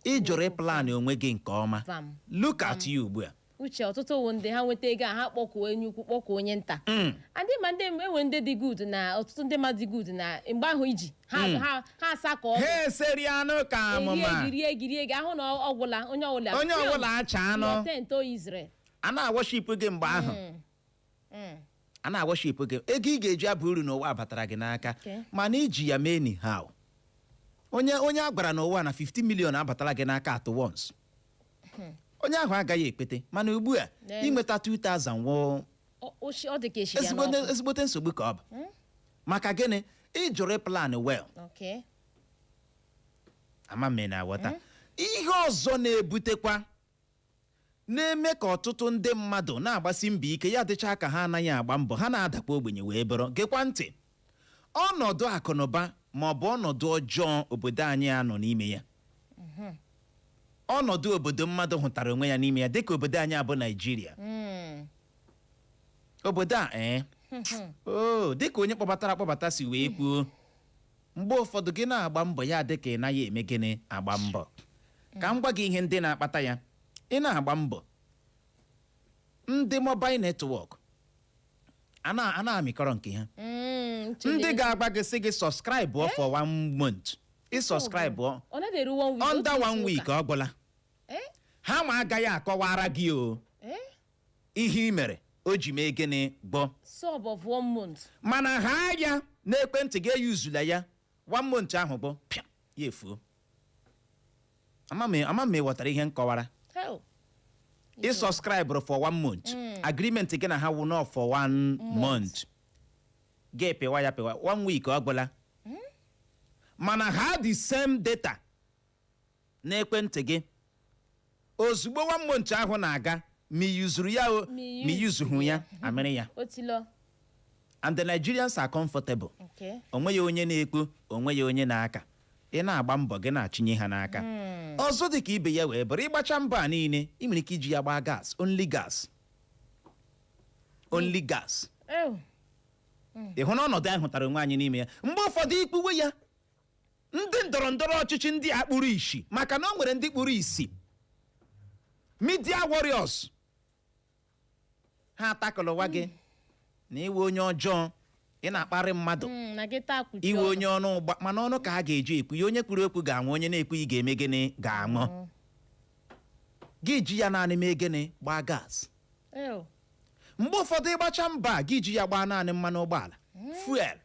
Ị jụrụ ịplan onwe gị nke ọma. Vam. Look at you ugbu a. Uche, ọtụtụ wụ ndị ha nweta ego a, ha kpọkuo onye ukwu, kpọkuo onye nta. Adị ma ndị enwe ndị dị good na ọtụtụ ndị mmadụ dị good na mgbe ahụ iji ha ha asakọ. Ha eseri anụ ka amụma. Erie gị, rie gị, rie gị ahụ na ọ gwụla onye ọbụla. Onye ọbụla acha anụ. Tent o Israel. A na-aworship gị mgbe ahụ. A na-worship gị. Ego ị ga-eji aba uru n'ụwa batara gị n'aka, mana iji ya mee anyhow. Onye a gwara n'ụwa na 50 million abatala gị n'aka at once, onye ahụ agaghị ekpete. Mana ugbu a, inweta 2000 wụ Ọ dị ka eshiri ya n'ọkụ. Ezigbote nsogbu ka ọ bụ. Maka gịnị? Ịjụrụ plan well. Ama m na aghọta. Ihe ọzọ na-ebutekwa, na-eme ka ọtụtụ ndị mmadụ na-agbasi mbọ ike, ya dịcha ka ha anaghị agba mbọ, ha na-adakwa ogbenye wee bụrụ, gekwa ntị, ọnọdụ akụnụba ma ọ bụ ọnọdụ ọjọọ obodo anyị a nọ n'ime ya, ọnọdụ obodo mmadụ hụtara onwe ya n'ime ya, dịka obodo anyị abụ Naijiria. Obodo a, ee o, dịka onye kpọbatara akpọbata si wee kwuo, mgbe ụfọdụ gị na-agba mbọ, ya dị ka ị naghị eme gịnị, agba mbọ. Ka m gwa gị ihe ndị na-akpata ya. Ị na-agba mbọ, ndị mobile network a na-amịkọrọ nke ha. Ndị ga-agba gị, sị gị subscribe for one month, ị subscribe Ọ naghị eru one week, under otu one izu week ụka. ọ gwụla. Ha ma agaghị akọwara gị o ihe ị mere o ji mee gịnị gbọ. Sub of one month. Mana ha ya n'ekwentị gị, eyuzula ya one month ahụ bụ pịa ya efuo. Ama m ịghọtara ihe m kọwara. Hell. Ị subscribe for one month, agreement gị na ha wụ nọ for one month, gị pịwa ya pịwa, one week ọ gwụla. Mana ha the same data n'ekwentị gị, ozugbo one month ahụ na-aga, ma ị yuzuru ya o, ma ị ma ị yuzuhu ya, amịrị ya. Otilo. And the Nigerians are comfortable. Onwe ya onye na-ekwu, onwe ya onye na-aka. Ị na-agba mbọ, gị na-achịnye ha n'aka. Ọzọ dị ka ibe ya wee bụrụ, ịgbacha mbọ a niile, ị nwere ike iji ya gbaa gas, only gas, only gas. Ew. Ị hụ na ọnọdụ anyị hụtara onwe anyị n'ime ya, mgbe ụfọdụ ikpuwe ya, ndị ndọrọ ndọrọ ọchịchị, ndị a kpụrụ isi, maka na o nwere ndị kpụrụ isi, media warriors, ha atakụlụwa gị na iwe onye ọjọọ, ị na-akparị mmadụ. Na gị taa kpuchie iwe ọnụ. Onye ọnụ ụgba, mana ọnụ ka a ga-eji ekwu ya. Onye kwuru okwu ga-anwụ, onye na-ekwu ga-eme gịnị? Ga-anwụ. Gị ji ya naanị mee gịnị? Gbaa gas. Ew. Mgbe ụfọdụ ịgbacha mba, gị ji ya gbaa naanị mmanụ ụgbọala, fuel.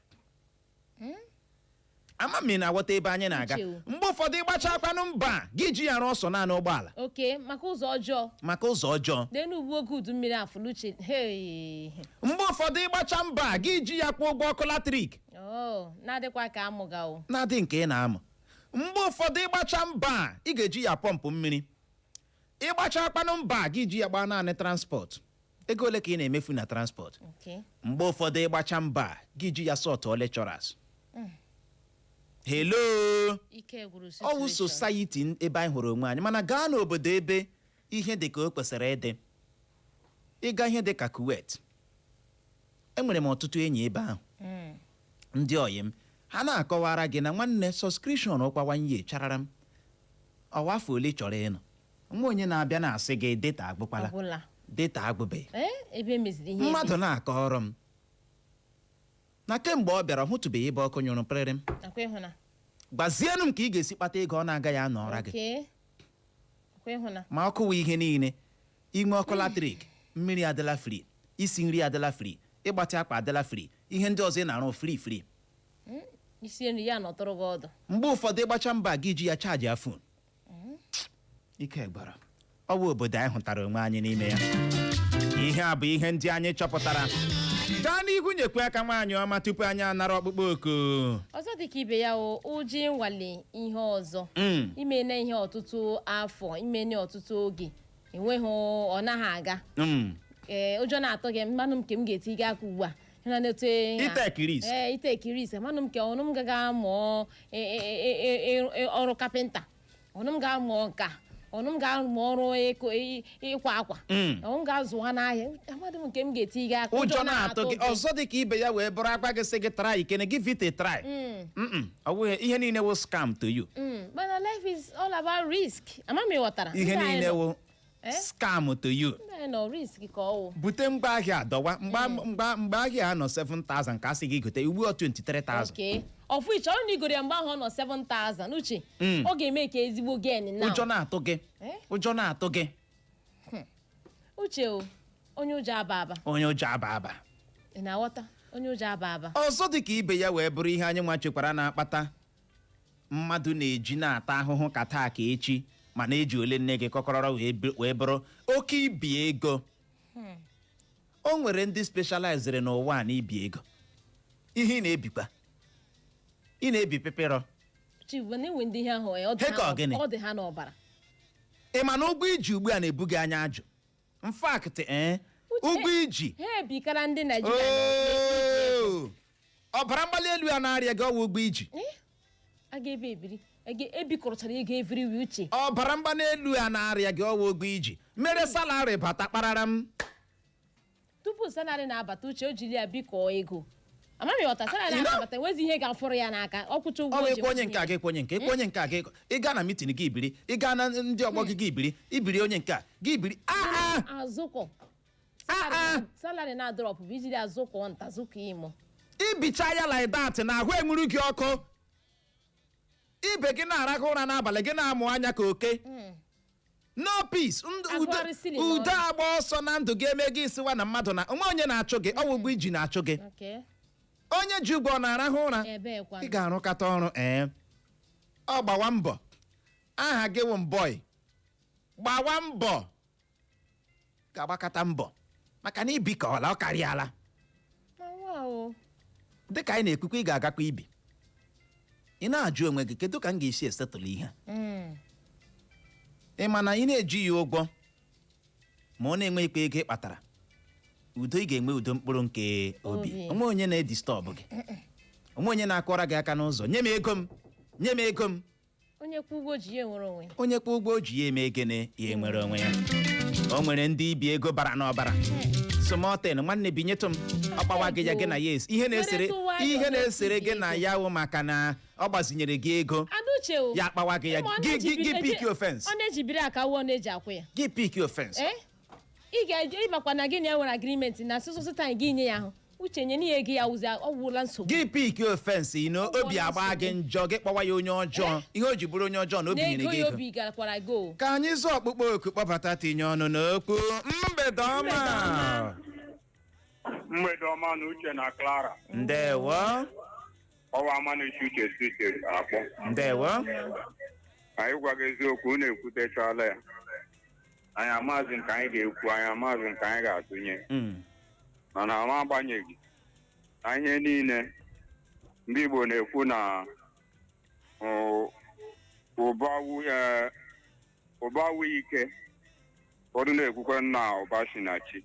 Ama m ị na-aghọta ebe anyị na-aga. Uche o. Mgbe ụfọdụ ịgbacha akpanụ mba, gị ji ya rụọ ọsọ naanị ụgbọala. Oke maka ụzọ ọjọọ. Maka ụzọ ọjọọ. N'enu ugbu oge udu mmiri afụluche, hey. Mgbe ụfọdụ ịgbacha mba, gị ji ya kwụọ ụgwọ ọkụ latrik. Oh, na-adịkwa ka amụga o. Na-adị nke ị na-amụ. Mgbe ụfọdụ ịgbacha mba, ị ga-eji ya pọmpụ mmiri. Ịgbacha akpanụ mba, gị ji ya gbaa naanị transport. Ego ole ka ị na-emefu na transport? Mgbe ụfọdụ ịgbacha mba, gị ji ya sọtụọ lecturers. Hello? Ike gwụrụ. Ọwụ situation. Society ebe anyị hụrụ onwe anyị. Mana gaa n'obodo ebe ihe dị ka o kwesịrị ịdị, ịga ihe dị ka Kuwait, enwere m ọtụtụ enyi ebe ahụ, ndị ọyị m. Ha na-akọwara gị na nwanne, subscription ụkwa one year charara m ọwa afọ ole chọrọ ịnọ. Nwa onye na-abịa na-asị gị data agbụkwala. Ọbụla. Data agbụbe. Ee, ebe emeziri ihe. Mmadụ na-akọrọ m na kemgbe ọ bịara, ọ hụtụbeghị ebe ọkụ nyụrụ pịrịrị m. Akwa ịhụna. Gbazienụ m ka ị ga-esi kpata ego ọ na-agaghị anọra gị. Okay, akwa ịhụna. Ma ọkụ wụ ihe niile. Inwe ọkụ latrik, mmiri adịla free, isi nri adịla free, ịgbatị akpa adịla free, ihe ndị ọzọ ị na-arụ free free. Isi nri ya nọtụrụ gị ọdụ. Mgbe ụfọdụ ịgbacha mba, gị ji ya charge ya phone. Ike gbara. Ọ bụ obodo anyị hụtara onwe anyị n'ime ya. Ihe a bụ ihe ndị anyị chọpụtara. Gaa n'ihu, nyekwe aka, nwaanyị ọma, tupu anyị anara ọkpụkpọ oku. Ọzọ dị ka ibe ya o, ụjọ ịnwale ihe ọzọ. Imene ihe ọtụtụ afọ, imene ọtụtụ oge, enweghị, ọ naghị aga. Ee, ụjọ na-atọ gị, mmanụ m nke m ga-eti gị aka ugbu a. Ịhụna n'otu ihe a- I take risk. Ee, i take risk. Mmanụ m nke ọnụ m gaga mụọ ọrụ kapịnta, ọnụ m ga-amụọ nka, ọnụ m ga-amụ ọrụ ịkwa akwa, ọnụ m ga-azụ ha n'ahịa, amadụ m nke m ga-eti gị aka. Ụjọ na-atụ gị. Ọzọ dị ka ibe ya wee bụrụ, agba gị, sị gị try ikene, give it a try. Ọ bụghị ihe niile wụ scam to you. Mana life is all about risk. Ama m ịghọtara. Ihe Ndị anyị niile wụ Eh? scam to you. Ndị anyị nọ, risk ka ọ wụ. Bute ngwa ahịa dọwa, mgbe ahịa nọ 7000 ka a sị gị gote, ugbu a 23,000. Okay, ọfụ iche ọrụ na igoro ya mgbe ahụ ọ nọ 7000, uche, ọ ga-eme ka ezigbo gain now. Ụjọ na-atụ gị. Eh? Ụjọ na-atụ gị. Uche o, onye ụjọ aba aba. Onye ụjọ aba aba. Ị na-aghọta? Onye ụjọ aba aba. Ọzọ dị ka ibe ya wee bụrụ ihe anyị nwa chekwara na-akpata mmadụ na-eji na-ata ahụhụ ka taa ka echi, mana eji ole nne gị kọkọrọ wee bụrụ oke ibi ego. O nwere ndị specialized n'ụwa a n'ibi ego. Ihe ị na-ebikwa, ị na-ebi pịpịrọ. Chibu na enwe ndị ihe ahụ ọ dị He ka ha ọ gịnị? ọ dị ha n'ọbara. Ị ma na ụgwọ iji ugbu a na-ebu gị anya ajụ? In fact, ụgwọ iji Ha ebikara ndị Naijiria. Oo! Ọbara mgbali elu ya na-arịa gị, ọwụ ụgwọ iji. A ga-ebe ebiri ebikọrọchara ego everywhere, Uche. Ọbara mgbali elu ya na-arịa gị, ọwụ ụgwọ iji mere salary bata kparara m. Tupu salary na-abata, Uche, o jiri ya bikọọ ego. Amaghị ọta salary na-abata, enwezi ihe ga-afụrụ ya n'aka, ọ kwụcha ụgwọ Ọ o bụ ji. ekwe onye nke a gị, ekwe onye nke, ekwe onye nke a gị. Ị gaa na meeting gị biri, ị gaa na ndị ọgbọ gị gị biri, ibiri onye nke a gị biri aa. Azụkọ. Ah, ah. Salary na-adrop bụ ijiri azụkọ nta zụkọ imo. Ibicha ya like that na ahụ enwuru gị ọkụ. Ibe gị na-arahụ ụra n'abalị, gị na-amụ anya ka oke. No peace. Udo. Agụgharị ceiling. Udo Ọrụ. agba ọsọ na ndụ gị, eme gị isiwa na mmadụ na onwe onye na-achụ gị, ọwụ ụgwọ iji na-achụ gị. Onye ji ụgwọ ọ na-arahụ ụra? Ebee kwa? Ị ga-arụkọta ọrụ, ee, ọ gbawa mbọ. Aha gị wụ mbọị, gbawa mbọ, ga-agbakọta mbọ maka na ibi ka ọla ọ karịala. Ma wa o. Dịka anyị na-ekwukwa, ị ga-agakwa ibi, ị na-ajụ onwe gị, kedu ka m ga-esi esetụlụ ihe a? Ị ma na ị na-eji ya ụgwọ, ma ọ na-enweghịkwa ego ị kpatara, udo ị ga-enwe, udo mkpụrụ nke obi. Obi. Onwe onye na-edisturb gị, onwe onye na-akọrọ gị aka n'ụzọ, "Nye m ego m, nye m ego m." Onye kwụ ụgwọ ji ya enwere onwe. Onye kwụ ụgwọ o ji ya eme gịnị? Ya enwere onwe ya. O nwere ndị ibi ego bara n'ọbara. Small thing, "Nwanne, binyetụ m." Ọ kpawa gị, ya gị na ya esi ihe na-esere. Were tụwa Ihe ya. Na-esere gị na ya wụ maka na ọ gbazinyere gị ego. Aduche o. Ya akpawa gị ya. Ịma, ọ gị na-eji gị gị pick offense. Ọ na-ejibiri aka wụ, ọ na-eji akwụ ya. Gị pick offense. Ee, ị ga-eje ịmakwa na gị na ya nwere agreement na sụsụsụ time gị nye ya ahụ. Uche, nye ya ego ya, wụzi ọ wụla nsogbu. Gị pick offense ino. Ọ Obi agba gị njọ, gị kpọwa ya onye ọjọọ. Ihe o ji bụrụ onye ọjọọ na obi nyere na ego gị ya ego. Obi gakwara go. Ka anyị zụọ ọkpụkpọ oku, kpọbata, tinye ọnụ n'okwu mgbede ọma. Mgbede ọma na Uche na Clara. Ndewo. Ọwa ama na-echi Uche si Uche akpọ. Ndewo. Anyị gwa gị eziokwu, unu ekwutechala ya. Anyị amazi nke anyị ga-ekwu, anyị amazi nke anyị ga-atụnye. Mana ama agbanyeghị na ihe niile ndị Igbo na-ekwu na ụba wu ike, ụfọdụ na-ekwukwa na ụba si na chi.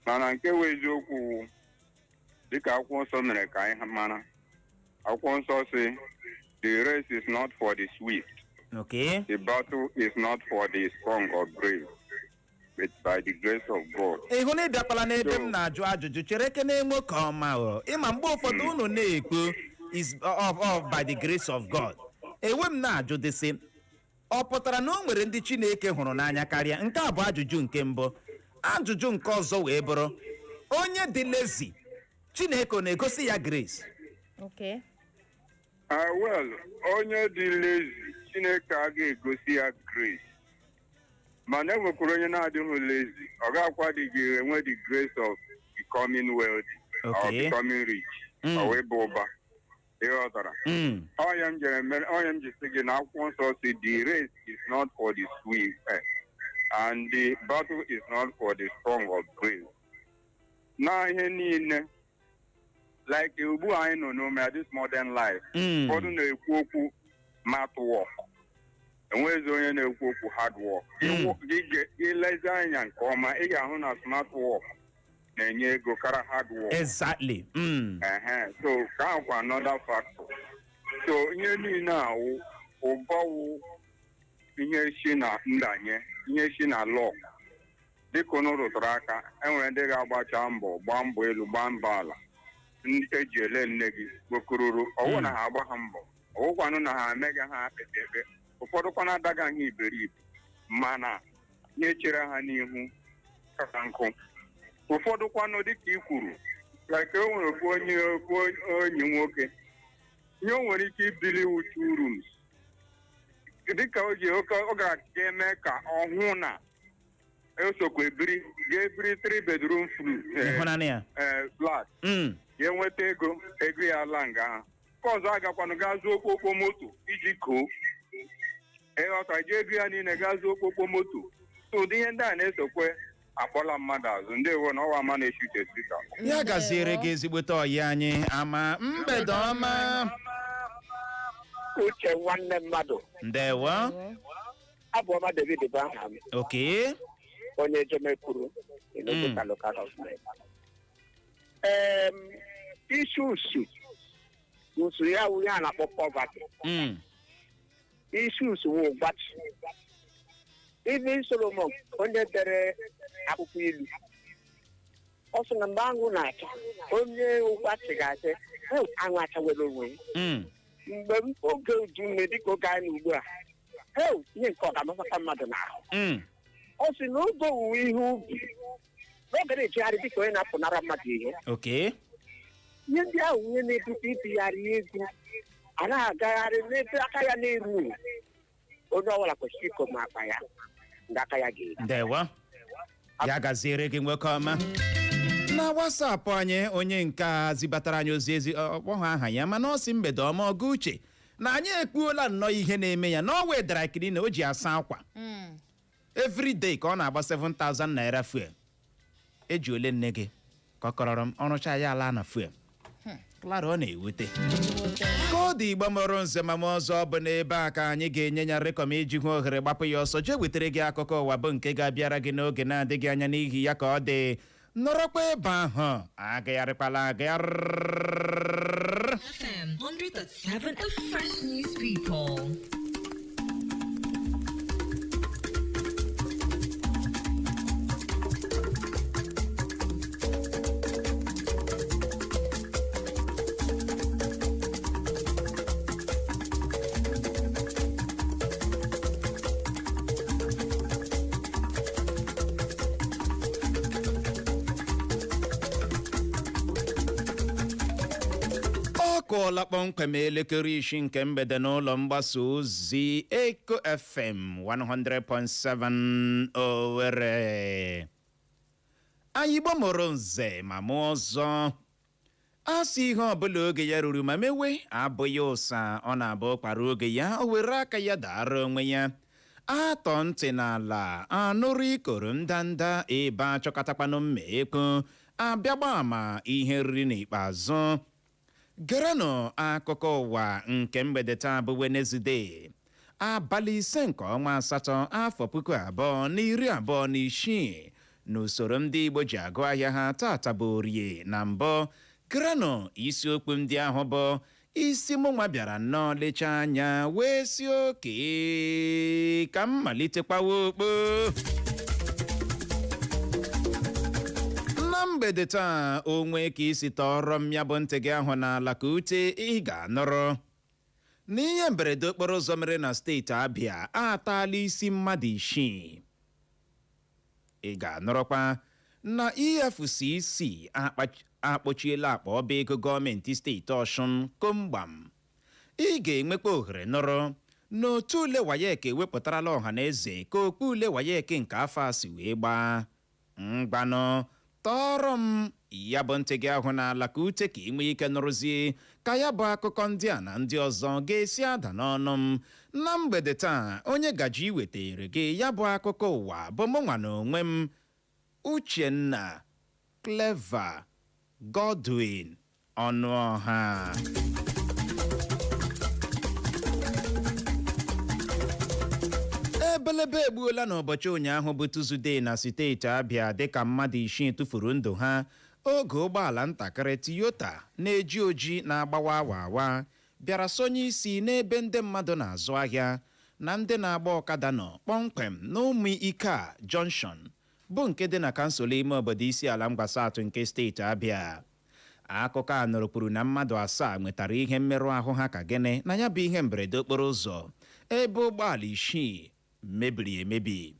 Mana nke wụ eziokwu wụ, dịka akwụkwọ nsọ mere ka anyị mara, akwụkwọ nsọ si, "The race is not for the swift, the battle is not for the strong or brave, but by the grace of God." Ị hụ na ị bịakwala n'ebe m na-ajụ ajụjụ. Chere kene nwoke ọma o. Ịma mgbe ụfọdụ unu na-ekwu is of by the grace of God. Ewe m na-ajụ dịsị, ọ pụtara na o nwere ndị Chineke hụrụ n'anya karịa? Nke a bụ ajụjụ nke mbụ. Ajụjụ nke ọzọ wee bụrụ, onye dị lazy, Chineke ọ na-egosi ya grace? Okay. Ah, well, onye dị lazy, Chineke agaghị egosi ya grace. Mana e nwekwara onye na-adịghị lazy, ọ ga-akwa dị gị enwe the grace of becoming wealthy or becoming rich or ịba ụba. Ịghọtara? Mm. Ọnya m jere mere, ọnya m ji sị gị na akwụkwọ nsọ si, "The race is not for the swift, and the battle is not for the strong or brave." Na ihe niile, like ugbu a anyị nọ n'ome this modern life, ụfọdụ na-ekwu okwu smart work, enweghịzi onye na-ekwu okwu hard work. Gị lezi anya nke ọma, ị ga-ahụ na smart work na-enye ego kara hard work. Exactly. Ehe, so ka ahụkwa another factor. So ihe niile awụ ụbọwụ ihe si na ndanye, ihe si na luck. Dịka unu rụtụrụ aka, enwere ndị ga-agbacha mbọ, gbaa mbọ elu, gbaa mbọ ala, ndị eji ele nne gị kpokororo ọwụ na ha agba ha mbọ, ọwụkwanụ na ha emega ha ekpe ekpe. Ụfọdụ kwana adaga ha iberibe, mana ihe chere ha n'ihu ka nkụ. Ụfọdụ kwanụ, dịka i kwuru, like o nwere ofu onye, ofu enyi nwoke, ihe o nwere ike ibili wu two rooms, dịka o ji oke ọ gara ga-eme ka ọ hụ na Esokwa ebiri ga-ebiri 3 bedroom Ịhụnanya ya. Flat. Ya enweta ego ya ala nga ahụ. Nke ọzọ agakwanụ gaa zụọ okpokpo moto iji koo, ịghọta, ji ego ya niile gaa zụọ okpokpo moto. So ụdị ihe ndị a na-esokwe akpọla mmadụ azụ. Ndewo na ọwa ama na-echi uche Twitter. Ya gaziere gị, ezigbote ọyị anyị ama. Mgbede ọma. Uche, nwanne mmadụ. Ndewo. Abụọma. David bụ aha m. Onye Ejemekwuru, Enugu Local Government. Isi usu ya wụ ya na-akpọ poverty. Isi usu wụ ụgbachi. Even Solomon, onye dere akwụkwọ ilu, ọ sị na mgbe anwụ na-acha, onye ụgbachi ga-asị, "Hey, anwụ achawela onwe ya." Mgbe oge uju mmiri, dịka oge anyị nọ ugbu a, "Hey, ihe nke ọ ga-amasata mmadụ n'ahụ." Ọ sị na oge owuwe ihe ubi, n'oge na-ejegharị dịka onye na-apụnara mmadụ ihe. Ihe ndị ahụ, ihe na-ebute itigharị ego, anaghị agagharị n'ebe aka ya na-eru. Onye ọbụla kwesịrị iko ma akpa ya mgbe aka ya ga-eru. Ndewo, ya gaziere gị, nwoke ọma. Na WhatsApp anyị, onye nke a zibatara anyị ozi ezi ọkpọghọ aha ya, mana ọ sị, mgbede ọma, ọgụ Uche, na anyị ekwuola nnọọ ihe na-eme ya na ọ wedara kiri na o ji asa akwa. Everyday ka ọ na-agba 7000 naira fuel. Eji ole nne gị ka ọ kọrọrọ m ọrụcha ya ala na fuel. Clara, ọ na-ewute ka ọ dị. Igbo mụrụ nze ma m ọzọ, bụ n'ebe a ka anyị ga-enye ya rekọm iji hụ ohere gbapụ ya ọsọ jee wetara gị akụkọ ụwa, bụ nke ga-abịara gị n'oge na-adịghị anya. N'ihi ya, ka ọ dị, nọrọkwa ebe ahụ, agagharịkwala agagharị. FM 100.7, The Fresh News People. Ọ kụọla kpọmkwem elekere 6 nke mgbede n'ụlọ mgbasa ozi Eko FM 100.7 Owerri. Anyị Igbo mụrụ nze ma mụọ ọzọ, a sị ihe ọbụla oge ya ruru ma mewe abụghị ụsa. Ọ na-abụ kpara oge ya, o were aka ya dara onwe ya. Atọ ntị n'ala anụrụ ikoro ndanda ebe achọkọtakwanụ mma ekwu abịagba ama ihe riri n'ikpeazụ. Gerenụ akụkọ ụwa nke mgbede taa, bụ Wenezdee, abalị 5 nke ọnwa asatọ, afọ 2026, n'usoro ndị Igbo ji agụ ahịa ha. Tata bụ Orie na mbụ. Gerenụ isiokwu ndị ahụ bụ isi mụnwa bịara nnọọ lechaa anya wee si oke ka m malitekwawa okpo na mgbede taa. Onwe ka isi tọọrọ m ya bụ ntị gị ahụ n'ala ka ute, ị ga-anụrụ n'ihe mberede okporo ụzọ mere na steeti Abịa ataala isi mmadụ 6. Ị ga-anụrụkwa na EFCC akpọchiela akpa ọba ego gọọmenti steeti Ọshụn komgbam. Ị ga-enwekwa ohere nụrụ n'otu ule WAEC ewepụtarala ọha na eze ka okpu ule WAEC nke afọ a si wee gbaa. Mgbanụ tọọrọ m ya bụ ntị gị ahụ n'ala ka ute, ka ị nwee ike nụrụzie ka ya bụ akụkọ ndị a na ndị ọzọ ga-esi ada n'ọnụ m na mgbede taa. Onye gaji iwetere gị ya bụ akụkọ ụwa bụ mụnwa na onwe m, Uchenna Clever Godwin Ọnụọha. Ebelebe egbuola n'ụbọchị ụnyaahụ bụ Tuzdee na steeti Abịa, dịka mmadụ 6 tụfuru ndụ ha oge ụgbọala ntakịrị Toyota na-eji oji na-agbawa awa awa bịara sonye isi n'ebe ndị mmadụ na-azụ ahịa na ndị na-agba ọkada nọ, kpọmkwem n'ụmụ ike Junction, bụ nke dị na kansụl ime obodo isi ala Mgbasatụ nke steeti Abịa. Akụkọ a nụrụ kwuru na mmadụ 7 nwetara ihe mmerụ ahụ ha ka gịnị na ya bụ ihe mberede okporo ụzọ, ebe ụgbọala 6 mebiri emebi.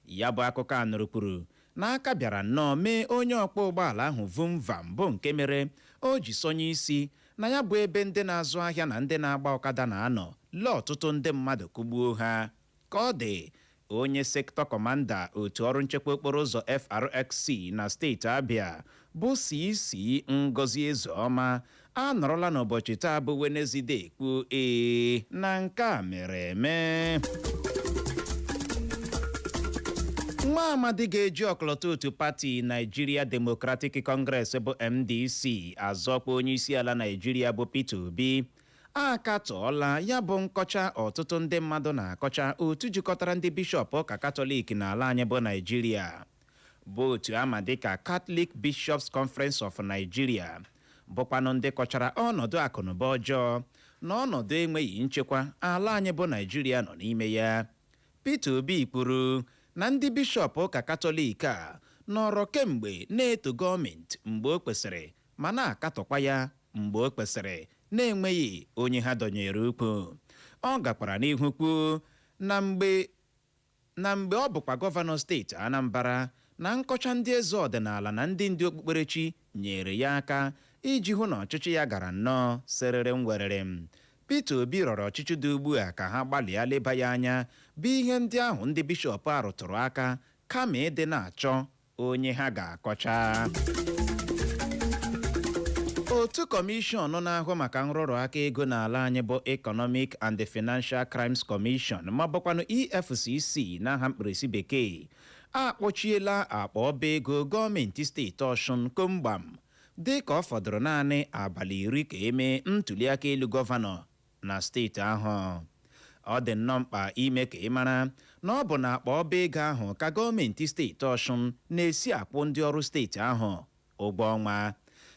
Ya bụ akụkọ a nụrụ kwuru na aka bịara nnọọ mee onye ọkwọ ụgbọala ahụ vumvam, bụ nke mere o ji sonye isi na ya bụ ebe ndị na-azụ ahịa na ndị na-agba ọkada na-anọ, lee ọtụtụ ndị mmadụ kụgbuo ha. Ka ọ dị. Onye sector commander otu ọrụ nchekwa okporo ụzọ FRSC na steeti Abịa bụ CC Ngozi Ezeọma anọrọla n'ụbọchị taa bụ Wenezide kwuo ee na nke a mere eme. Nwa amadi ga-eji ọkọlọtọ otu pati Nigeria Democratic Congress bụ NDC azọkwa onye isi ala Naijiria bụ Peter Obi akatọọla ya bụ nkọcha ọtụtụ ndị mmadụ na-akọcha otu jikọtara ndị bishọp ụka Katọlik n'ala anyị bụ Naijiria, bụ otu ama dịka Catholic Bishops Conference of Nigeria, bụkwanụ ndị kọchara ọnọdụ akụnụba ọjọọ na ọnọdụ enweghị nchekwa ala anyị bụ Naijiria nọ n'ime ya. Peter Obi kwuru na ndị bishọp ụka Katọlik a nọrọ kemgbe na-eto gọọmenti mgbe o kwesịrị ma na-akatọkwa ya mgbe o kwesịrị, na-enweghị onye ha dọnyere ukwu. Ọ gakwara n'ihu kwuo na mgbe ọ bụkwa gọvanọ steeti Anambra, na nkọcha ndị eze ọdịnala na ndị ndu okpukperechi nyere ya aka iji hụ na ọchịchị ya gara nnọọ sịrịrị ngwerere. Peter Obi rọrọ ọchịchị dị ugbu a ka ha gbalịa leba ya anya bụ ihe ndị ahụ ndị bishọp a rụtụrụ aka, kama ịdị na-achọ onye ha ga-akọcha. Otu kọmishọn na-ahụ maka nrụrụ aka ego n'ala anyị bụ Economic and Financial Crimes Commission, ma bụkwanụ EFCC n'aha mkpirisi bekee, akpọchiela akpa ọba ego gọọmenti steeti Ọshụn komgbam, dị ka ọ fọdụrụ naanị abalị 10 ka emee ntuliaka elu gọvanọ na steeti ahụ. Ọ dị nnọọ mkpa ime ka ị mara na ọ bụ na akpa ọba ego ahụ ka gọọmenti steeti Ọshụn na-esi akwụ ndị ọrụ steeti ahụ ụgwọ ọnwa.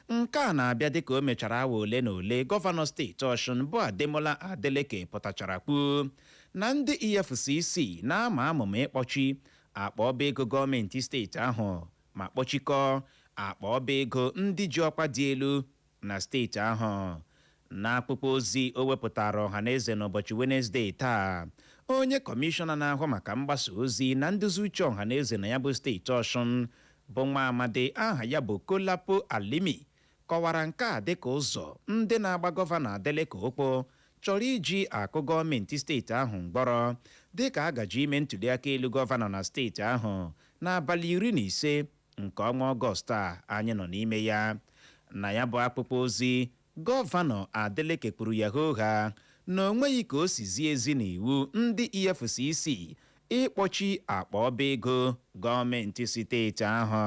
Nke a na-abịa dịka o mechara awa ole na ole gọvanọ steeti Ọshụn bụ Ademola Adeleke pụtachara kwuo na ndị EFCC na-ama amụma ịkpọchi akpa ọba ego gọọmenti steeti ahụ ma kpọchikọọ akpa ọba ego ndị ji ọkwa dị elu na steeti ahụ. N'akwụkwọ ozi o wepụtara ọhaneze n'ụbọchị Wenezdee taa, onye kọmishọna na-ahụ maka mgbasa ozi na nduzi uche ọhaneze na ya bụ steeti Ọshụn, bụ nwa amadi aha ya bụ Kolapo Alimi, kọwara nke a dịka ụzọ ndị na-agba gọvanọ Adeleke ụkwụ chọrọ iji akụ gọọmenti steeti ahụ mgbọrọ, dịka a gaji ime ntuliaka elu gọvanọ na steeti ahụ n'abalị 15 nke ọnwa Ọgọst a anyị nọ n'ime ya. Na ya bụ akpụkpọ ozi, gọvanọ Adeleke kwuru ya hoha na o nweghị ka o si zie ezi n'iwu ndị EFCC ịkpọchi akpa ọba ego gọọmenti steeti ahụ.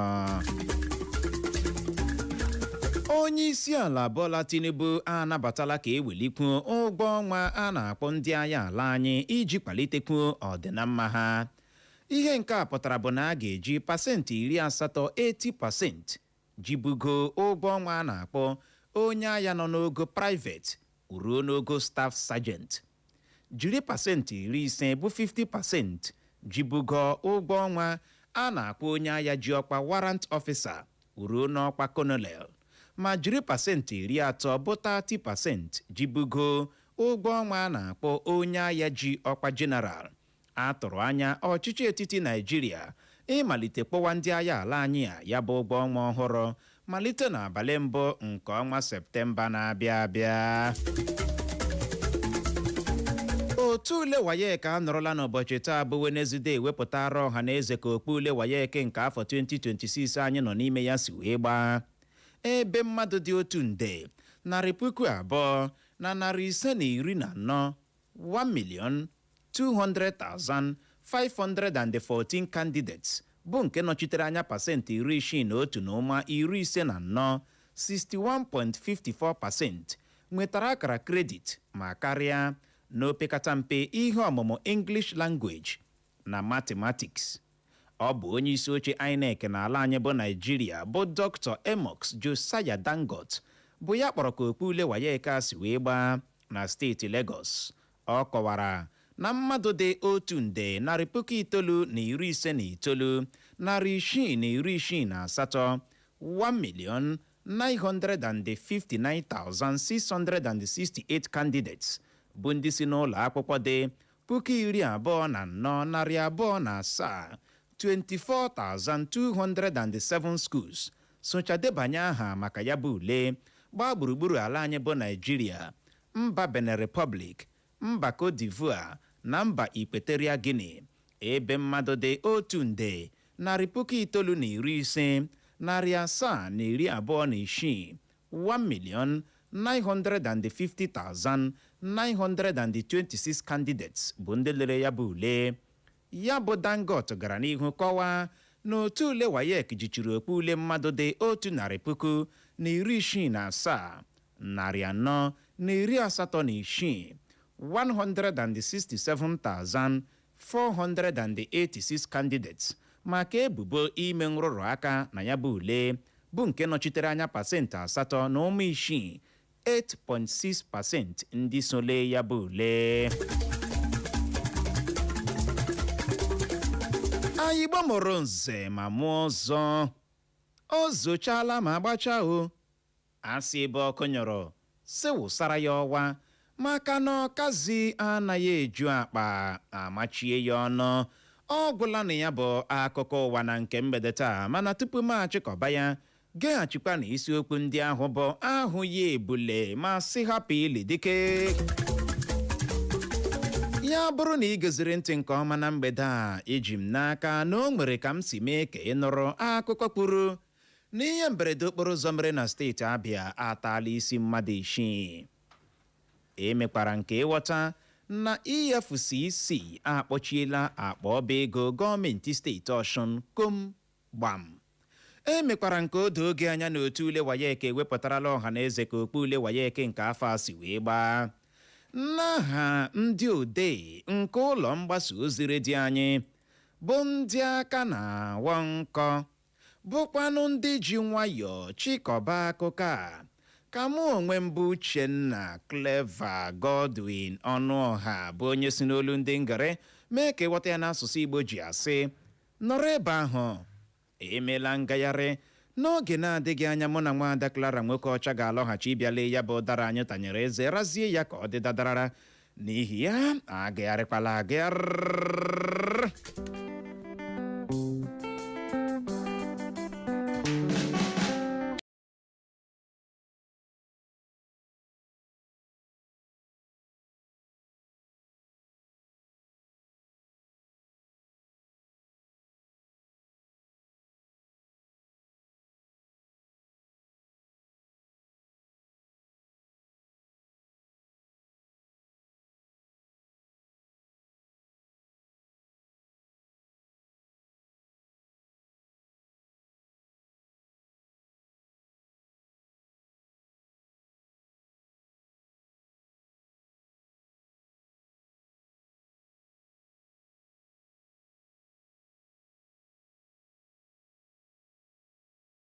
Onye isi ala Bola Tinubu anabatala ka ewelikwuo ụgwọ ọnwa a na-akpọ ndị agha ala anyị iji kwalitekwuo ọdịnamma ha. Ihe nke a pụtara bụ na a ga-eji 80%, 80%, ji bugo ụgwọ ọnwa a na-akpọ onye agha nọ n'ogo private ruo n'ogo staff sergeant, jiri 50% bụ 50% ji bugo ụgwọ ọnwa a na-akwụ onye agha ji ọkwa warrant officer ruo n'ọkwa colonel, ma jiri 30% bụ 30% ji bugo ụgwọ ọnwa a na-akpọ onye agha ji ọkwa general. A tụrụ anya ọchịchị etiti Naijiria ịmalite kpọwa ndị agha ala anyị a ya bụ ụgwọ ọnwa ọhụrụ malite n'abalị mbụ nke ọnwa Septemba na-abịa abịa. Otu ule WAEC anọrọla n'ụbọchị taa bụ Wenezide wepụtara ọha na eze ka okpu ule WAEC nke afọ 2026 anyị nọ n'ime ya si wee gbaa, ebe mmadụ dị 1,200,514, 1,200,514 candidates, bụ nke nọchitere anya 61.54%, 61.54%, nwetara akara credit ma karịa n'opekata mpe ihe ọmụmụ English Language na Mathematics. Ọ bụ onye isi oche INEC n'ala anyị bụ Naijiria bụ Dr. Amos Josiah Dangot bụ ya kpọrọ ka okpu ule WAEC a si wee gbaa na steeti Lagos. Ọ kọwara na mmadụ dị 1,959,668, 1,959,668 candidates, bụ ndị si n'ụlọ akwụkwọ dị 24,207, 24,207 schools, socha debanye aha maka ya bụ ule gbaa gburugburu ala anyị bụ Naijiria, mba Benin Republic, mba Cote d'Ivoire na mba Equatorial Guinea. Ebe mmadụ dị 1,915,726, 1,950,926 candidates bụ ndị lere ya bụ ule. Ya bụ Dangote gara n'ihu kọwaa na otu ule WAEC jichiri okpu ule mmadụ dị 167,486, 167,486 candidates maka ebubo ime nrụrụ aka na ya bụ ule, bụ nke nọchitere anya 8.6%, 8.6% ndị so lee ya bụ ule. Anyị gbamụrụ nze ma mụọ ọzọ, o zochala ma gbachaa. O asị ebe ọkụ nyụrụ si wụsara ya ọwa, maka na ọkazi anaghị eju akpa amachie ya ọnụ. Ọ gwụla na ya bụ akụkọ ụwa na nke mgbede taa, mana tupu m achịkọba ya, geghachikwa na isiokwu ndị ahụ bụ ahụ ya ebule ma sị hapụ ili dike. Ya bụrụ na ị geziri ntị nke ọma na mgbede a, eji m n'aka na o nwere ka m si mee ka ị nụrụ akụkọ kwuru na ihe mberede okporo ụzọ mere na steeti Abịa ataala isi mmadụ 6. Emekwara nke ịghọta na EFCC akpọchiela akpa ọba ego gọọmenti steeti Ọshụn kom gbam. Emekwara nke o doo oge anya na otu ule WAEC ewepụtarala ọha na eze ka okpu ule WAEC nke afọ a si wee gbaa. N'aha ndị odee nke ụlọ mgbasa ozi redio anyị, bụ ndị aka na-awọ nkọ, bụkwanụ ndị ji nwayọọ chịkọba akụkọ a, ka mụ onwe m bụ Uchenna Clever Godwin Ọnụọha, bụ onye si n'olu ndị ngere mee ka ịghọta ya n'asụsụ Igbo, ji asị nọrọ ebe ahụ, emela ngagharị. N'oge na-adịghị anya, mụ na nwaada Clara nwoke ọcha ga-alọghachi ịbịa lee ya bụ ụdara anyị tanyere eze, razie ya ka ọ dị dadarara. N'ihi ya, agagharịkwala agagharị.